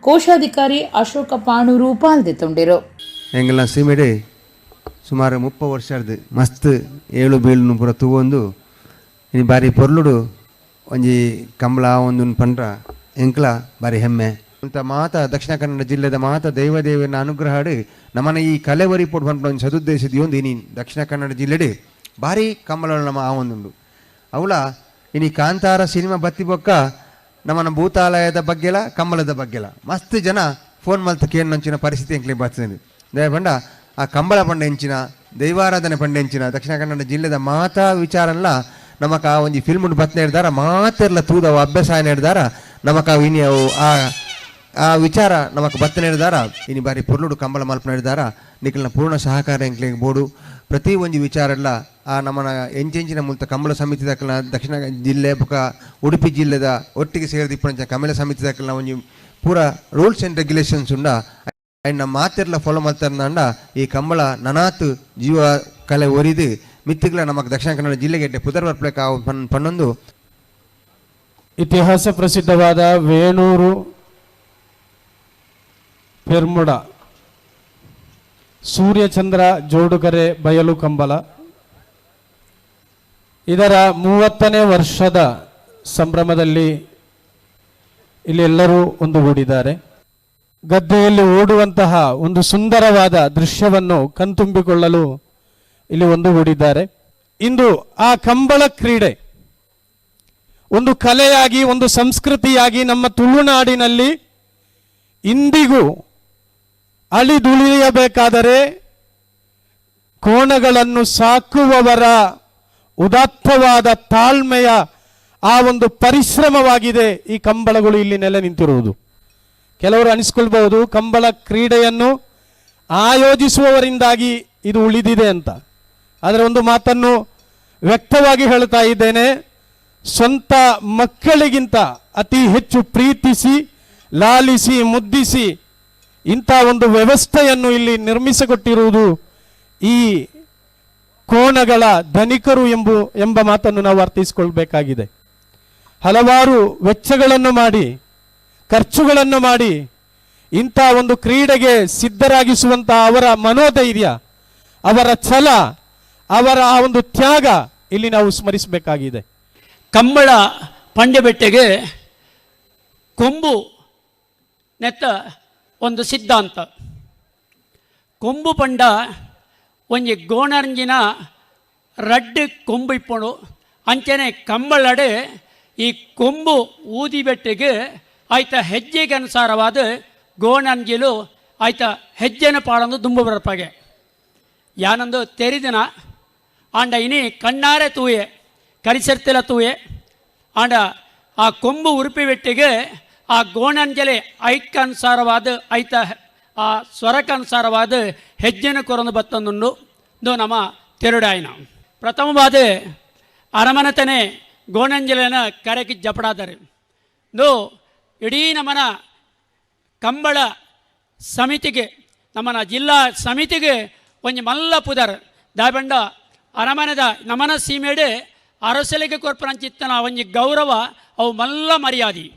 ಕೋಶಾಧಿಕಾರಿ ಅಶೋಕ ಪಾಣೂರು ಪಾಲ್ದೆತೊಂಡಿರು. ಎಂಗಲ್ನ ಸೀಮೆಡೆ ಸುಮಾರು 30 ವರ್ಷರ್ದು ಮಸ್ತ್ ಏಳು ಬೀಳುನು ಪೂರ ತೂವೊಂದು ಇನಿ ಬಾರಿ ಪೊರ್ಲುಡು ಒಂಜಿ ಕಂಬಳ ಒಂದು ಪಂಡ್ರ ಎಂಕ್ಲ ಬಾರಿ ಹೆಮ್ಮೆ. ಅಂತ ಮಾತ ದಕ್ಷಿಣ ಕನ್ನಡ ಜಿಲ್ಲೆದ ಮಾತ ದೈವ ದೇವನ ಅನುಗ್ರಹಡು ನಮನ ಈ ಕಲೆ ಒರಿಪೊಡು ಪನ್ಪುನ ಒಂಜಿ ಸದುದ್ದೇಶ ದಿಯೊಂದು ಇನಿ ದಕ್ಷಿಣ ಕನ್ನಡ ಜಿಲ್ಲೆಡ್ ಬಾರಿ ಕಂಬಳ ನಮ ಆವೊಂದುಂಡು. ಅವಳ ಇನಿ ಕಾಂತಾರ ಸಿನಿಮಾ ಬತ್ತಿ ಬೊಕ್ಕ ನಮನ ಭೂತಾಲಯದ ಬಗ್ಗೆಲ ಕಂಬಳದ ಬಗ್ಗೆಲ ಮಸ್ತ್ ಜನ ಫೋನ್ ಮಲ್ತ್ ಕೇಂಚಿನ ಪರಿಸ್ಥಿತಿ ಎಂಕ್ಲೆ ಬರ್ತದೆ. ದಯ ಪಂಡ ಆ ಕಂಬಳ ಪಂಡ ಎಂಚಿನ, ದೈವಾರಾಧನೆ ಪಂಡ ಎಂಚಿನ, ದಕ್ಷಿಣ ಕನ್ನಡ ಜಿಲ್ಲೆದ ಮಾತಾ ವಿಚಾರಲ್ಲ ನಮಕ ಆ ಒಂಜಿ ಫಿಲ್ಮ್ ಬತ್ನ ಹಿಡ್ದಾರ ಮಾತೆರ್ಲ ತೂದವ ಅಭ್ಯಾಸ ಹಿಡ್ದಾರ ನಮಕ ಇನಿ ಅವು ಆ ಆ ವಿಚಾರ ನಮಕ್ ಬತ್ತನ ಹಿಡ್ದಾರ. ಇನಿ ಬಾರಿ ಪೊರ್ಲುಡು ಕಂಬಳ ಮಲ್ಪನ ಹಿಡ್ದಾರ. ನಿಖಲ್ನ ಪೂರ್ಣ ಸಹಕಾರ ಎಂಕ್ಲೆಗ್ ಬೋಡು. ಪ್ರತಿ ಒಂಜಿ ವಿಚಾರ ಎಲ್ಲ ಆ ನಮ್ಮನ ಎಂಚೆಂಚಿನ ಮುಲ್ತ ಕಂಬಳ ಸಮಿತಿ ದಕ್ಕಲ ದಕ್ಷಿಣ ಜಿಲ್ಲೆ ಬೊಕ ಉಡುಪಿ ಜಿಲ್ಲೆದ ಒಟ್ಟಿಗೆ ಸೇರಿದಿಪ್ಪಂಚ ಕಂಬಳ ಸಮಿತಿ ದಕ್ಕಲ ಒಂಜಿ ಪೂರ rules and regulations ಉಂಡ ಐನ ಮಾತೆರ್ಲ ಫಾಲೋ ಮಲ್ತಾರಂಡ ಈ ಕಂಬಳ ನನಾತ್ ಜೀವ ಕಲೆ ಒರಿದು ಮಿತ್ತಿಗ್ಲ ನಮಕ್ ದಕ್ಷಿಣ ಕನ್ನಡ ಜಿಲ್ಲೆಗೆ ಪುದರ್ ಬರ್ಪ್ಲೆಕ್ ಪನ್ನೊಂದು. ಇತಿಹಾಸ ಪ್ರಸಿದ್ಧವಾದ ವೇಣೂರು ಪೆರ್ಮುಡ ಸೂರ್ಯಚಂದ್ರ ಜೋಡುಗರೆ ಬಯಲು ಕಂಬಲ ಇದರ 30ನೇ ವರ್ಷದ ಸಂಭ್ರಮದಲ್ಲಿ ಇಲ್ಲಿ ಎಲ್ಲರೂ ಒಂದುಗೂಡಿದ್ದಾರೆ. ಗದ್ದೆಯಲ್ಲಿ ಓಡುವಂತಹ ಒಂದು ಸುಂದರವಾದ ದೃಶ್ಯವನ್ನು ಕಣ್ತುಂಬಿಕೊಳ್ಳಲು ಇಲ್ಲಿ ಒಂದುಗೂಡಿದ್ದಾರೆ. ಇಂದು ಆ ಕಂಬಳ ಕ್ರೀಡೆ ಒಂದು ಕಲೆಯಾಗಿ, ಒಂದು ಸಂಸ್ಕೃತಿಯಾಗಿ ನಮ್ಮ ತುಳುನಾಡಿನಲ್ಲಿ ಇಂದಿಗೂ ಅಳಿದುಳಿಯಬೇಕಾದರೆ ಕೋಣಗಳನ್ನು ಸಾಕುವವರ ಉದಾತ್ತವಾದ ತಾಳ್ಮೆಯ ಆ ಒಂದು ಪರಿಶ್ರಮವಾಗಿದೆ ಈ ಕಂಬಳಗಳು ಇಲ್ಲಿ ನೆಲೆ ನಿಂತಿರುವುದು. ಕೆಲವರು ಅನಿಸ್ಕೊಳ್ಬಹುದು ಕಂಬಳ ಕ್ರೀಡೆಯನ್ನು ಆಯೋಜಿಸುವವರಿಂದಾಗಿ ಇದು ಉಳಿದಿದೆ ಅಂತ. ಆದರೆ ಒಂದು ಮಾತನ್ನು ವ್ಯಕ್ತವಾಗಿ ಹೇಳ್ತಾ ಇದ್ದೇನೆ, ಸ್ವಂತ ಮಕ್ಕಳಿಗಿಂತ ಅತಿ ಹೆಚ್ಚು ಪ್ರೀತಿಸಿ, ಲಾಲಿಸಿ, ಮುದ್ದಿಸಿ ಇಂಥ ಒಂದು ವ್ಯವಸ್ಥೆಯನ್ನು ಇಲ್ಲಿ ನಿರ್ಮಿಸಿಕೊಟ್ಟಿರುವುದು ಈ ಕೋಣಗಳ ಧನಿಕರು ಎಂಬ ಮಾತನ್ನು ನಾವು ಅರ್ಥೈಸಿಕೊಳ್ಬೇಕಾಗಿದೆ. ಹಲವಾರು ವೆಚ್ಚಗಳನ್ನು ಮಾಡಿ, ಖರ್ಚುಗಳನ್ನು ಮಾಡಿ ಇಂಥ ಒಂದು ಕ್ರೀಡೆಗೆ ಸಿದ್ಧರಾಗಿಸುವಂಥ ಅವರ ಮನೋಧೈರ್ಯ, ಅವರ ಛಲ, ಅವರ ಆ ಒಂದು ತ್ಯಾಗ ಇಲ್ಲಿ ನಾವು ಸ್ಮರಿಸಬೇಕಾಗಿದೆ. ಕಂಬಳ ಪಂಡ್ಯಬೆಟ್ಟೆಗೆ ಕೊಂಬು ನೆತ್ತ ಒಂದು ಸಿದ್ಧಾಂತ. ಕೊಂಬು ಪಂಡ ಒಂಜಿ ಗೋಣರಂಜಿನ ರಡ್ಡ್ ಕೊಂಬು ಇಪ್ಪಣು ಅಂಚನೆ ಕಂಬಳಡೆ ಈ ಕೊಂಬು ಊದಿ ಬೆಟ್ಟಿಗೆ ಆಯ್ತ ಹೆಜ್ಜೆಗೆ ಅನುಸಾರವಾದ ಗೋಣಂಜಿಲು ಆಯ್ತ ಹೆಜ್ಜೆನ ಪಾಡೊಂದು ದುಂಬು ಬರಪಾಗೆ ಯಾನಂದು ತೆರಿದಿನ ಆಂಡ ಇನಿ ಕಣ್ಣಾರೆ ತೂಯೆ ಕರಿಸರ್ತಿಲ ತೂಯೆ ಆಂಡ ಆ ಕೊಂಬು ಉರುಪಿ ಬೆಟ್ಟಿಗೆ ಆ ಗೋಣಂಜಲೆ ಐಕ್ಕನುಸಾರವಾದ ಐತ ಆ ಸ್ವರಕ್ಕನುಸಾರವಾದ ಹೆಜ್ಜೆನ ಕೊರೊಂದು ಬತ್ತೊಂದುಂಡು ಇದು ನಮ್ಮ ತೆರುಡಾಯಿನ ಪ್ರಥಮವಾದ ಅರಮನತನೆ ಗೋಣಂಜಲೆನ ಕರೆಗೆ ಜಪಡಾದರೆ ಇದು ಇಡೀ ನಮ್ಮನ ಕಂಬಳ ಸಮಿತಿಗೆ ನಮ್ಮನ ಜಿಲ್ಲಾ ಸಮಿತಿಗೆ ಒಂಜಿ ಮಲ್ಲ ಪುದರ್ ದಾಬಂಡ ಅರಮನೆದ ನಮನ ಸೀಮೆಡೆ ಅರಸಲಿಗೆ ಕೊರ್ಪನಂಚಿತ್ತನ ಒಂಜಿ ಗೌರವ ಅವು ಮಲ್ಲ ಮರ್ಯಾದೆ.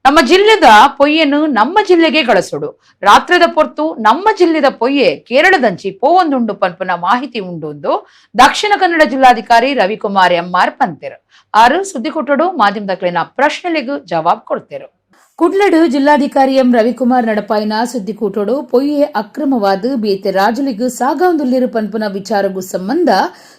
ನಮ್ಮ ಜಿಲ್ಲೆದ ಪೊಯ್ಯೆನು ನಮ್ಮ ಜಿಲ್ಲೆಗೆ ಗಳಸುಡು, ರಾತ್ರದ ಪೊರ್ತು ನಮ್ಮ ಜಿಲ್ಲೆದ ಪೊಯ್ಯೆ ಕೇರಳದಂಚಿ ಪೋವೊಂದುಂಡು ಪನ್ಪುನ ಮಾಹಿತಿ ಉಂಡು ದಕ್ಷಿಣ ಕನ್ನಡ ಜಿಲ್ಲಾಧಿಕಾರಿ ರವಿಕುಮಾರ್ ಎಂಆರ್ ಪಂತೆರು ಆರು ಸುದ್ದಿ ಕೊಟ್ಟಡು ಮಾಧ್ಯಮದಕ್ಲಿನ ಪ್ರಶ್ನೆಗಳಿಗೂ ಜವಾಬ್ ಕೊಡ್ತೇರು. ಕುಡ್ಲಡು ಜಿಲ್ಲಾಧಿಕಾರಿ ಎಂ ರವಿಕುಮಾರ್ ನಡಪಾಯಿನ ಸುದ್ದಿಕೂಟೋಡು ಪೊಯ್ಯೆ ಅಕ್ರಮವಾದ ಬೇತೆ ರಾಜಲಿಗೂ ಸಾಗೌಂದುಲ್ಲಿರು ಪನ್ಪುನ ವಿಚಾರಗೂ ಸಂಬಂಧ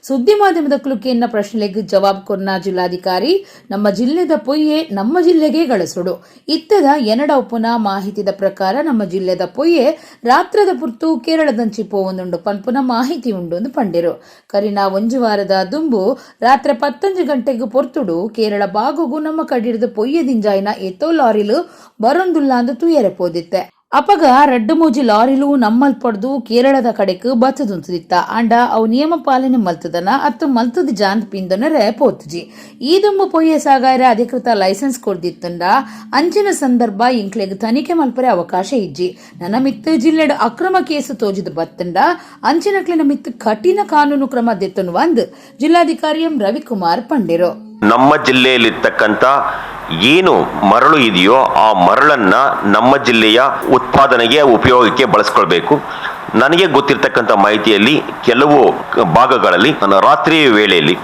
ಸುದ್ದಿ ಮಾಧ್ಯಮದ ಕುಲುಕೆಯನ್ನ ಪ್ರಶ್ನೆಗೆ ಜವಾಬ್ ಕೊರ್ನ ಜಿಲ್ಲಾಧಿಕಾರಿ ನಮ್ಮ ಜಿಲ್ಲೆದ ಪೊಯ್ಯೆ ನಮ್ಮ ಜಿಲ್ಲೆಗೆ ಗಳಸುಡು, ಇತ್ತದ ಎನಡ ಉಪ್ಪುನ ಮಾಹಿತಿದ ಪ್ರಕಾರ ನಮ್ಮ ಜಿಲ್ಲೆದ ಪೊಯ್ಯೆ ರಾತ್ರದ ಪುರ್ತು ಕೇರಳದಂಚಿ ಪೋವೊಂದುಂಡು ಪನ್ಪುನ ಮಾಹಿತಿ ಉಂಡು ಎಂದು ಪಂಡಿರು. ಕರಿನ ಒಂಜು ವಾರದ ದುಂಬು ರಾತ್ರಿ 10 ಗಂಟೆಗೂ ಪೊರ್ತುಡು ಕೇರಳ ಬಾಗುಗೂ ನಮ್ಮ ಕಡಿರದ ಪೊಯ್ಯೆ ದಿಂಜಾಯಿನ ಎತ್ತೋ ಲಾರಿಲು ಬರೊಂದುಲ್ಲಾಂದು ತುಯರೆ ಪೋದಿತ್ತೆ. ಅಪಗ ರಡ್ಡು ಮೂಜಿ ಲಾರಿಲು ನಮ್ಮಲ್ ಪಡ್ದು ಕೇರಳದ ಕಡೆಕ್ ಬತ್ತದುಂತುದಿತ್ತ ಆಂಡ ಅವು ನಿಯಮ ಪಾಲನೆ ಮಲ್ತದನ ಅತ್ತು ಮಲ್ತದ ಜಾಂದ್ ಪಿಂದೊನರೆ ಪೋತುಜಿ. ಈ ದುಂಬು ಪೊಯ್ಯೆ ಸಾಗಾರ ಅಧಿಕೃತ ಲೈಸೆನ್ಸ್ ಕೊಡ್ದಿತ್ತಂಡ ಅಂಚಿನ ಸಂದರ್ಭ ಇಂಕ್ಲೆಗ್ ತನಿಖೆ ಮಲ್ಪರೆ ಅವಕಾಶ ಇಜ್ಜಿ. ನನ್ನ ಮಿತ್ತು ಜಿಲ್ಲೆಡ್ ಅಕ್ರಮ ಕೇಸು ತೋಜಿದ ಬತ್ತಂಡ ಅಂಚಿನಕ್ಲಿನ ಮಿತ್ತು ಕಠಿಣ ಕಾನೂನು ಕ್ರಮ ದೆತ್ತನು ಒಂದ್ ಜಿಲ್ಲಾಧಿಕಾರಿ ಎಂ ರವಿಕುಮಾರ್ ಪಂಡಿರು. ನಮ್ಮ ಜಿಲ್ಲೆಯಲ್ಲಿರ್ತಕ್ಕಂಥ ಏನು ಮರಳು ಇದೆಯೋ ಆ ಮರಳನ್ನು ನಮ್ಮ ಜಿಲ್ಲೆಯ ಉತ್ಪಾದನೆಗೆ ಉಪಯೋಗಕ್ಕೆ ಬಳಸ್ಕೊಳ್ಬೇಕು. ನನಗೆ ಗೊತ್ತಿರ್ತಕ್ಕಂಥ ಮಾಹಿತಿಯಲ್ಲಿ ಕೆಲವು ಭಾಗಗಳಲ್ಲಿ ರಾತ್ರಿ ವೇಳೆಯಲ್ಲಿ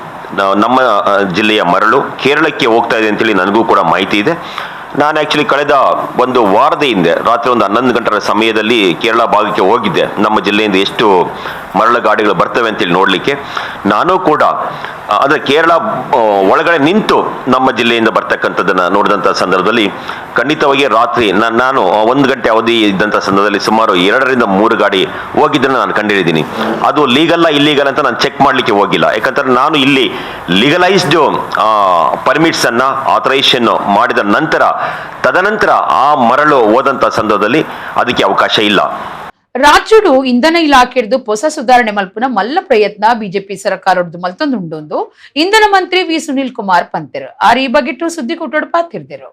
ನಮ್ಮ ಜಿಲ್ಲೆಯ ಮರಳು ಕೇರಳಕ್ಕೆ ಹೋಗ್ತಾ ಇದೆ ಅಂತೇಳಿ ನನಗೂ ಕೂಡ ಮಾಹಿತಿ ಇದೆ. ನಾನು ಆ್ಯಕ್ಚುಲಿ ಕಳೆದ ಒಂದು ವಾರದ ಹಿಂದೆ ರಾತ್ರಿ ಒಂದು 11 ಗಂಟೆಯ ಸಮಯದಲ್ಲಿ ಕೇರಳ ಭಾಗಕ್ಕೆ ಹೋಗಿದ್ದೆ, ನಮ್ಮ ಜಿಲ್ಲೆಯಿಂದ ಎಷ್ಟು ಮರಳು ಗಾಡಿಗಳು ಬರ್ತವೆ ಅಂತೇಳಿ ನೋಡಲಿಕ್ಕೆ. ನಾನು ಕೂಡ ಅಂದರೆ ಕೇರಳ ಒಳಗಡೆ ನಿಂತು ನಮ್ಮ ಜಿಲ್ಲೆಯಿಂದ ಬರ್ತಕ್ಕಂಥದ್ದನ್ನು ನೋಡಿದಂಥ ಸಂದರ್ಭದಲ್ಲಿ ಖಂಡಿತವಾಗಿ ರಾತ್ರಿ ನಾನು 1 ಗಂಟೆ ಅವಧಿ ಇದ್ದಂಥ ಸಂದರ್ಭದಲ್ಲಿ ಸುಮಾರು 2 ರಿಂದ 3 ಗಾಡಿ ಹೋಗಿದ್ದನ್ನು ನಾನು ಕಂಡುಹಿಡಿದ್ದೀನಿ. ಅದು ಲೀಗಲ್ಲ, ಇಲ್ಲೀಗಲ್ ಅಂತ ನಾನು ಚೆಕ್ ಮಾಡಲಿಕ್ಕೆ ಹೋಗಿಲ್ಲ. ಯಾಕಂದ್ರೆ ನಾನು ಇಲ್ಲಿ ಲೀಗಲೈಸ್ಡ್ ಪರ್ಮಿಟ್ಸ್ ಅನ್ನ ಆಥರೈಸೇಷನ್ ಮಾಡಿದ ನಂತರ, ತದನಂತರ ಆ ಮರಳು ಹೋದಂಥ ಸಂದರ್ಭದಲ್ಲಿ ಅದಕ್ಕೆ ಅವಕಾಶ ಇಲ್ಲ. ರಾಜ್ಯಡು ಇಂಧನ ಇಲಾಖೆಡ್ದು ಹೊಸ ಸುಧಾರಣೆ ಮಲ್ಪುನ ಮಲ್ಲ ಪ್ರಯತ್ನ ಬಿಜೆಪಿ ಸರ್ಕಾರದ್ದು ಮಲ್ತೊಂದುಂಡು ಇಂಧನ ಮಂತ್ರಿ ವಿ ಸುನಿಲ್ ಕುಮಾರ್ ಪಂತೆರು. ಆರ್ ಈ ಬಗೆಟು ಸುದ್ದಿ ಕೂಟೋಡು ಪಾತಿರ್ದರು.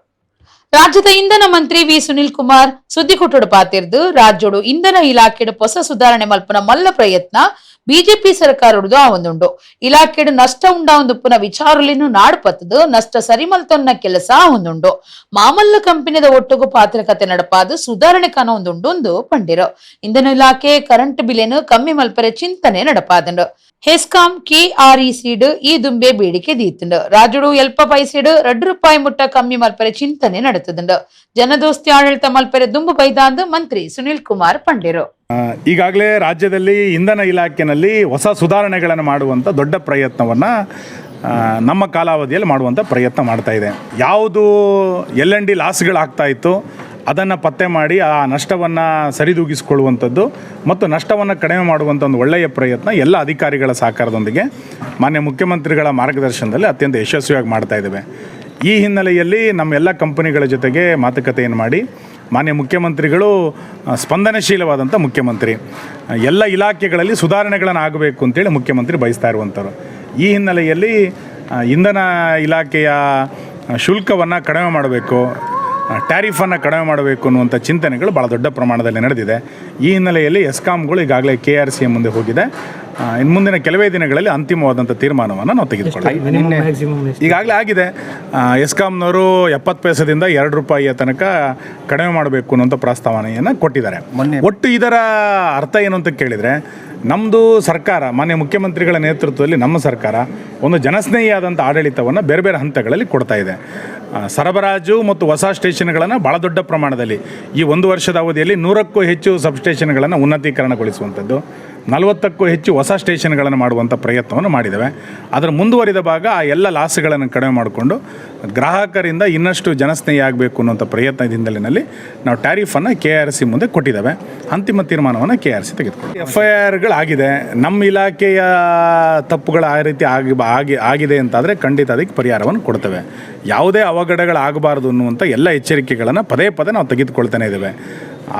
ರಾಜ್ಯದ ಇಂಧನ ಮಂತ್ರಿ ವಿ ಸುನಿಲ್ ಕುಮಾರ್ ಸುದ್ದಿ ಕೂಟೋಡು ಪಾತಿರ್ದು, ರಾಜ್ಯಡು ಇಂಧನ ಇಲಾಖೆಡು ಹೊಸ ಸುಧಾರಣೆ ಮಲ್ಪುನ ಮಲ್ಲ ಪ್ರಯತ್ನ ಬಿಜೆಪಿ ಸರ್ಕಾರದ್ದು ಆವೊಂದುಂಡು. ಇಲಾಖೆಡು ನಷ್ಟ ಉಂಡಾವೊಂದುಪ್ಪುನ ವಿಚಾರಲಿನು ನಾಡು ಪತ್ತದು ನಷ್ಟ ಸರಿಮಲ್ತೊನ್ನ ಕೆಲಸ ಆವೊಂದುಂಡು. ಮಾಮಲ್ಲ ಕಂಪನಿದ ಒಟ್ಟುಗು ಪಾತ್ರಕತೆ ನಡಪಾದು ಸುಧಾರಣೆ ಕನ ಒಂದುಂಡು ಪಂಡಿರು. ಇಂಧನ ಇಲಾಖೆ ಕರೆಂಟ್ ಬಿಲೆನು ಕಮ್ಮಿ ಮಲ್ಪರೆ ಚಿಂತನೆ ನಡಪಾದಂಡು. ಹೆಸ್ಕಾಂ ಕೆಆರ್ಇಸಿಡ್ ಈ ದುಂಬೆ ಬೇಡಿಕೆ ದೀತುಂಡು. ರಾಜುಡು ಎಲ್ಪ ಪೈಸೆಡ್ 2 ರೂಪಾಯಿ ಮುಟ್ಟ ಕಮ್ಮಿ ಮಲ್ಪರೆ ಚಿಂತನೆ ನಡೆತದುಂಡು. ಜನದೋಸ್ತಿ ಆಡಳಿತ ಮಲ್ಪರೆ ದುಂಬು ಬೈದಾಂದು ಮಂತ್ರಿ ಸುನಿಲ್ ಕುಮಾರ್ ಪಂಡಿರು. ಈಗಾಗಲೇ ರಾಜ್ಯದಲ್ಲಿ ಇಂಧನ ಇಲಾಖೆಯಲ್ಲಿ ಹೊಸ ಸುಧಾರಣೆಗಳನ್ನು ಮಾಡುವಂಥ ದೊಡ್ಡ ಪ್ರಯತ್ನವನ್ನು ನಮ್ಮ ಕಾಲಾವಧಿಯಲ್ಲಿ ಮಾಡುವಂಥ ಪ್ರಯತ್ನ ಮಾಡ್ತಾ ಇದೆ. ಯಾವುದು L N D ಲಾಸ್ಗಳಾಗ್ತಾ ಇತ್ತು, ಅದನ್ನು ಪತ್ತೆ ಮಾಡಿ ಆ ನಷ್ಟವನ್ನು ಸರಿದೂಗಿಸಿಕೊಳ್ಳುವಂಥದ್ದು ಮತ್ತು ನಷ್ಟವನ್ನು ಕಡಿಮೆ ಮಾಡುವಂಥ ಒಂದು ಒಳ್ಳೆಯ ಪ್ರಯತ್ನ ಎಲ್ಲ ಅಧಿಕಾರಿಗಳ ಸಹಕಾರದೊಂದಿಗೆ, ಮಾನ್ಯ ಮುಖ್ಯಮಂತ್ರಿಗಳ ಮಾರ್ಗದರ್ಶನದಲ್ಲಿ ಅತ್ಯಂತ ಯಶಸ್ವಿಯಾಗಿ ಮಾಡ್ತಾ ಇದ್ದೇವೆ. ಈ ಹಿನ್ನೆಲೆಯಲ್ಲಿ ನಮ್ಮ ಎಲ್ಲ ಕಂಪನಿಗಳ ಜೊತೆಗೆ ಮಾತುಕತೆಯನ್ನು ಮಾಡಿ, ಮಾನ್ಯ ಮುಖ್ಯಮಂತ್ರಿಗಳು ಸ್ಪಂದನಶೀಲವಾದಂಥ ಮುಖ್ಯಮಂತ್ರಿ. ಎಲ್ಲ ಇಲಾಖೆಗಳಲ್ಲಿ ಸುಧಾರಣೆಗಳನ್ನು ಆಗಬೇಕು ಅಂತೇಳಿ ಮುಖ್ಯಮಂತ್ರಿ ಬಯಸ್ತಾ ಇರುವಂಥವ್ರು. ಈ ಹಿನ್ನೆಲೆಯಲ್ಲಿ ಇಂಧನ ಇಲಾಖೆಯ ಶುಲ್ಕವನ್ನು ಕಡಿಮೆ ಮಾಡಬೇಕು, ಟ್ಯಾರಿಫನ್ನು ಕಡಿಮೆ ಮಾಡಬೇಕು ಅನ್ನುವಂಥ ಚಿಂತನೆಗಳು ಭಾಳ ದೊಡ್ಡ ಪ್ರಮಾಣದಲ್ಲಿ ನಡೆದಿದೆ. ಈ ಹಿನ್ನೆಲೆಯಲ್ಲಿ ಎಸ್ಕಾಮ್ಗಳು ಈಗಾಗಲೇ K R C ಮುಂದೆ ಹೋಗಿದೆ. ಇನ್ನು ಮುಂದಿನ ಕೆಲವೇ ದಿನಗಳಲ್ಲಿ ಅಂತಿಮವಾದಂಥ ತೀರ್ಮಾನವನ್ನು ನಾವು ತೆಗೆದುಕೊಳ್ಳಿ. ಈಗಾಗಲೇ ಆಗಿದೆ. ಎಸ್ಕಾಮ್ನವರು 70 ಪೈಸದಿಂದ 2 ರೂಪಾಯಿಯ ತನಕ ಕಡಿಮೆ ಮಾಡಬೇಕು ಅನ್ನುವಂಥ ಪ್ರಸ್ತಾವನೆಯನ್ನು ಕೊಟ್ಟಿದ್ದಾರೆ. ಒಟ್ಟು ಇದರ ಅರ್ಥ ಏನು ಅಂತ ಕೇಳಿದರೆ, ನಮ್ಮದು ಸರ್ಕಾರ, ಮಾನ್ಯ ಮುಖ್ಯಮಂತ್ರಿಗಳ ನೇತೃತ್ವದಲ್ಲಿ ನಮ್ಮ ಸರ್ಕಾರ ಒಂದು ಜನಸ್ನೇಹಿಯಾದಂಥ ಆಡಳಿತವನ್ನು ಬೇರೆ ಬೇರೆ ಹಂತಗಳಲ್ಲಿ ಕೊಡ್ತಾ ಇದೆ. ಸರಬರಾಜು ಮತ್ತು ಹೊಸ ಸ್ಟೇಷನ್ಗಳನ್ನು ಭಾಳ ದೊಡ್ಡ ಪ್ರಮಾಣದಲ್ಲಿ ಈ ಒಂದು ವರ್ಷದ ಅವಧಿಯಲ್ಲಿ 100ಕ್ಕೂ ಹೆಚ್ಚು ಸಬ್ ಸ್ಟೇಷನ್ಗಳನ್ನು ಉನ್ನತೀಕರಣಗೊಳಿಸುವಂಥದ್ದು, 40ಕ್ಕೂ ಹೆಚ್ಚು ಹೊಸ ಸ್ಟೇಷನ್ಗಳನ್ನು ಮಾಡುವಂಥ ಪ್ರಯತ್ನವನ್ನು ಮಾಡಿದ್ದೇವೆ. ಅದರ ಮುಂದುವರಿದ ಭಾಗ ಆ ಎಲ್ಲ ಲಾಸ್ಗಳನ್ನು ಕಡಿಮೆ ಮಾಡಿಕೊಂಡು ಗ್ರಾಹಕರಿಂದ ಇನ್ನಷ್ಟು ಜನಸ್ನೇಹಿ ಆಗಬೇಕು ಅನ್ನುವಂಥ ಪ್ರಯತ್ನದ ಹಿನ್ನೆಲೆಯಲ್ಲಿ ನಾವು ಟ್ಯಾರಿಫನ್ನು K R C ಮುಂದೆ ಕೊಟ್ಟಿದ್ದೇವೆ. ಅಂತಿಮ ತೀರ್ಮಾನವನ್ನು K R C ತೆಗೆದುಕೊಳ್ಳಿ. F I ಆರ್ಗಳಾಗಿದೆ. ನಮ್ಮ ಇಲಾಖೆಯ ತಪ್ಪುಗಳು ಆ ರೀತಿ ಆಗಿ ಆಗಿ ಆಗಿದೆ ಅಂತಾದರೆ ಖಂಡಿತ ಅದಕ್ಕೆ ಪರಿಹಾರವನ್ನು ಕೊಡ್ತೇವೆ. ಯಾವುದೇ ಅವಘಡಗಳಾಗಬಾರ್ದು ಅನ್ನುವಂಥ ಎಲ್ಲ ಎಚ್ಚರಿಕೆಗಳನ್ನು ಪದೇ ಪದೇ ನಾವು ತೆಗೆದುಕೊಳ್ತಾನೆ ಇದ್ದೇವೆ.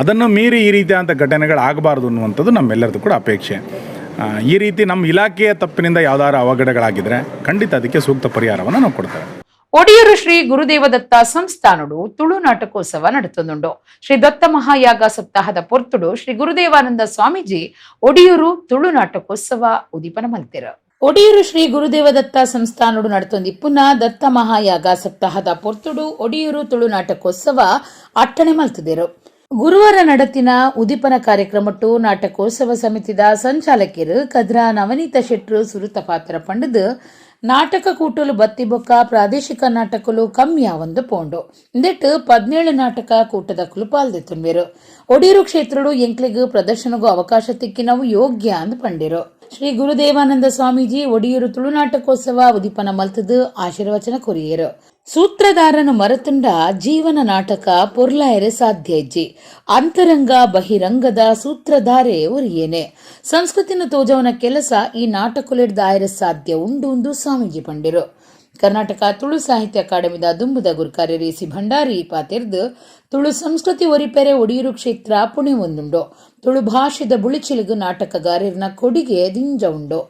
ಅದನ್ನು ಮೀರಿ ಈ ರೀತಿಯಾದಂಥ ಘಟನೆಗಳಾಗಬಾರ್ದು ಅನ್ನುವಂಥದ್ದು ನಮ್ಮೆಲ್ಲರದ್ದು ಕೂಡ ಅಪೇಕ್ಷೆ. ಈ ರೀತಿ ನಮ್ಮ ಇಲಾಖೆಯ ತಪ್ಪಿನಿಂದ ಯಾವ್ದಾದ್ರು ಅವಘಡಗಳಾಗಿದ್ದರೆ ಖಂಡಿತ ಅದಕ್ಕೆ ಸೂಕ್ತ ಪರಿಹಾರವನ್ನು ನಾವು ಕೊಡ್ತೇವೆ. ಒಡಿಯೂರು ಶ್ರೀ ಗುರುದೇವದತ್ತ ಸಂಸ್ಥಾನಡು ತುಳು ನಾಟಕೋತ್ಸವ ನಡೆತೊಂದುಂಡು. ಶ್ರೀ ದತ್ತ ಮಹಾಯಾಗ ಸಪ್ತಾಹದ ಪೊರ್ತುಡು ಶ್ರೀ ಗುರುದೇವಾನಂದ ಸ್ವಾಮೀಜಿ ಒಡಿಯೂರು ತುಳು ನಾಟಕೋತ್ಸವ ಉದೀಪನ ಮಲ್ತೆರ್. ಒಡಿಯೂರು ಶ್ರೀ ಗುರುದೇವದತ್ತ ಸಂಸ್ಥಾನಡು ನಡತೊಂದಿಪ್ಪುನ ದತ್ತ ಮಹಾಯಾಗ ಸಪ್ತಾಹದ ಪೊರ್ತುಡು ಒಡಿಯೂರು ತುಳು ನಾಟಕೋತ್ಸವ ಅಟ್ಟಣೆ ಮಲ್ತುದೆರು. ಗುರುವಾರ ನಡತಿನ ಉದೀಪನ ಕಾರ್ಯಕ್ರಮಟ್ಟು ನಾಟಕೋತ್ಸವ ಸಮಿತಿದ ಸಂಚಾಲಕರು ಕದ್ರಾ ನವನೀತ ಶೆಟ್ರು ಸುರುತ ಪಾತ್ರ ಪಂಡದು, ನಾಟಕ ಕೂಟಲು ಬತ್ತಿ ಬೊಕ್ಕ ಪ್ರಾದೇಶಿಕ ನಾಟಕಲು ಕಮ್ಮಿ ಒಂದು ಪೋಂಡು. ಇಂದೆಟ್ 17 ನಾಟಕ ಕೂಟದ ಕುಲುಪಾಲ್ದೆತ್ತುನ್ವೆರು. ಒಡಿಯೂರು ಕ್ಷೇತ್ರಡು ಎಂಕ್ಲಿಗ್ ಪ್ರದರ್ಶನಗೂ ಅವಕಾಶ ತಿಕ್ಕಿನವು ಯೋಗ್ಯ ಅಂದ್ ಪಂಡಿರು. ಶ್ರೀ ಗುರುದೇವಾನಂದ ಸ್ವಾಮೀಜಿ ಒಡಿಯೂರು ತುಳುನಾಟಕೋತ್ಸವ ಉದೀಪನ ಮಲ್ತದು ಆಶೀರ್ವಚನ ಕೊರಿಯರು. ಸೂತ್ರಧಾರನು ಮರತುಂಡ ಜೀವನ ನಾಟಕ ಪೊರ್ಲಾಯರೆ ಸಾಧ್ಯ ಇಜ್ಜಿ. ಅಂತರಂಗ ಬಹಿರಂಗದ ಸೂತ್ರಧಾರೆ ಒರಿಯೇನೆ. ಸಂಸ್ಕೃತಿನ ತೋಜವನ ಕೆಲಸ ಈ ನಾಟಕಲಿಡ್ದ ಆಯರೆ ಸಾಧ್ಯ ಉಂಡು ಉಂದು ಸ್ವಾಮೀಜಿ ಪಂಡಿರು. ಕರ್ನಾಟಕ ತುಳು ಸಾಹಿತ್ಯ ಅಕಾಡೆಮಿದ ದುಂಬುದ ಗುರುಕಾರ್ಯರಿ ಸಿ ಭಂಡಾರಿ ಪಾತೆರ್ದು, ತುಳು ಸಂಸ್ಕೃತಿ ಒರಿಪೆರೆ ಒಡಿಯೂರು ಕ್ಷೇತ್ರ ಪುಣೆ ಒಂದುಂಡು. ತುಳು ಭಾಷೆದ ಬುಳಿಚಿಲಿಗು ನಾಟಕಗಾರರ್ನ ಕೊಡಿಗೆ ದಿಂಜ ಉಂಡು.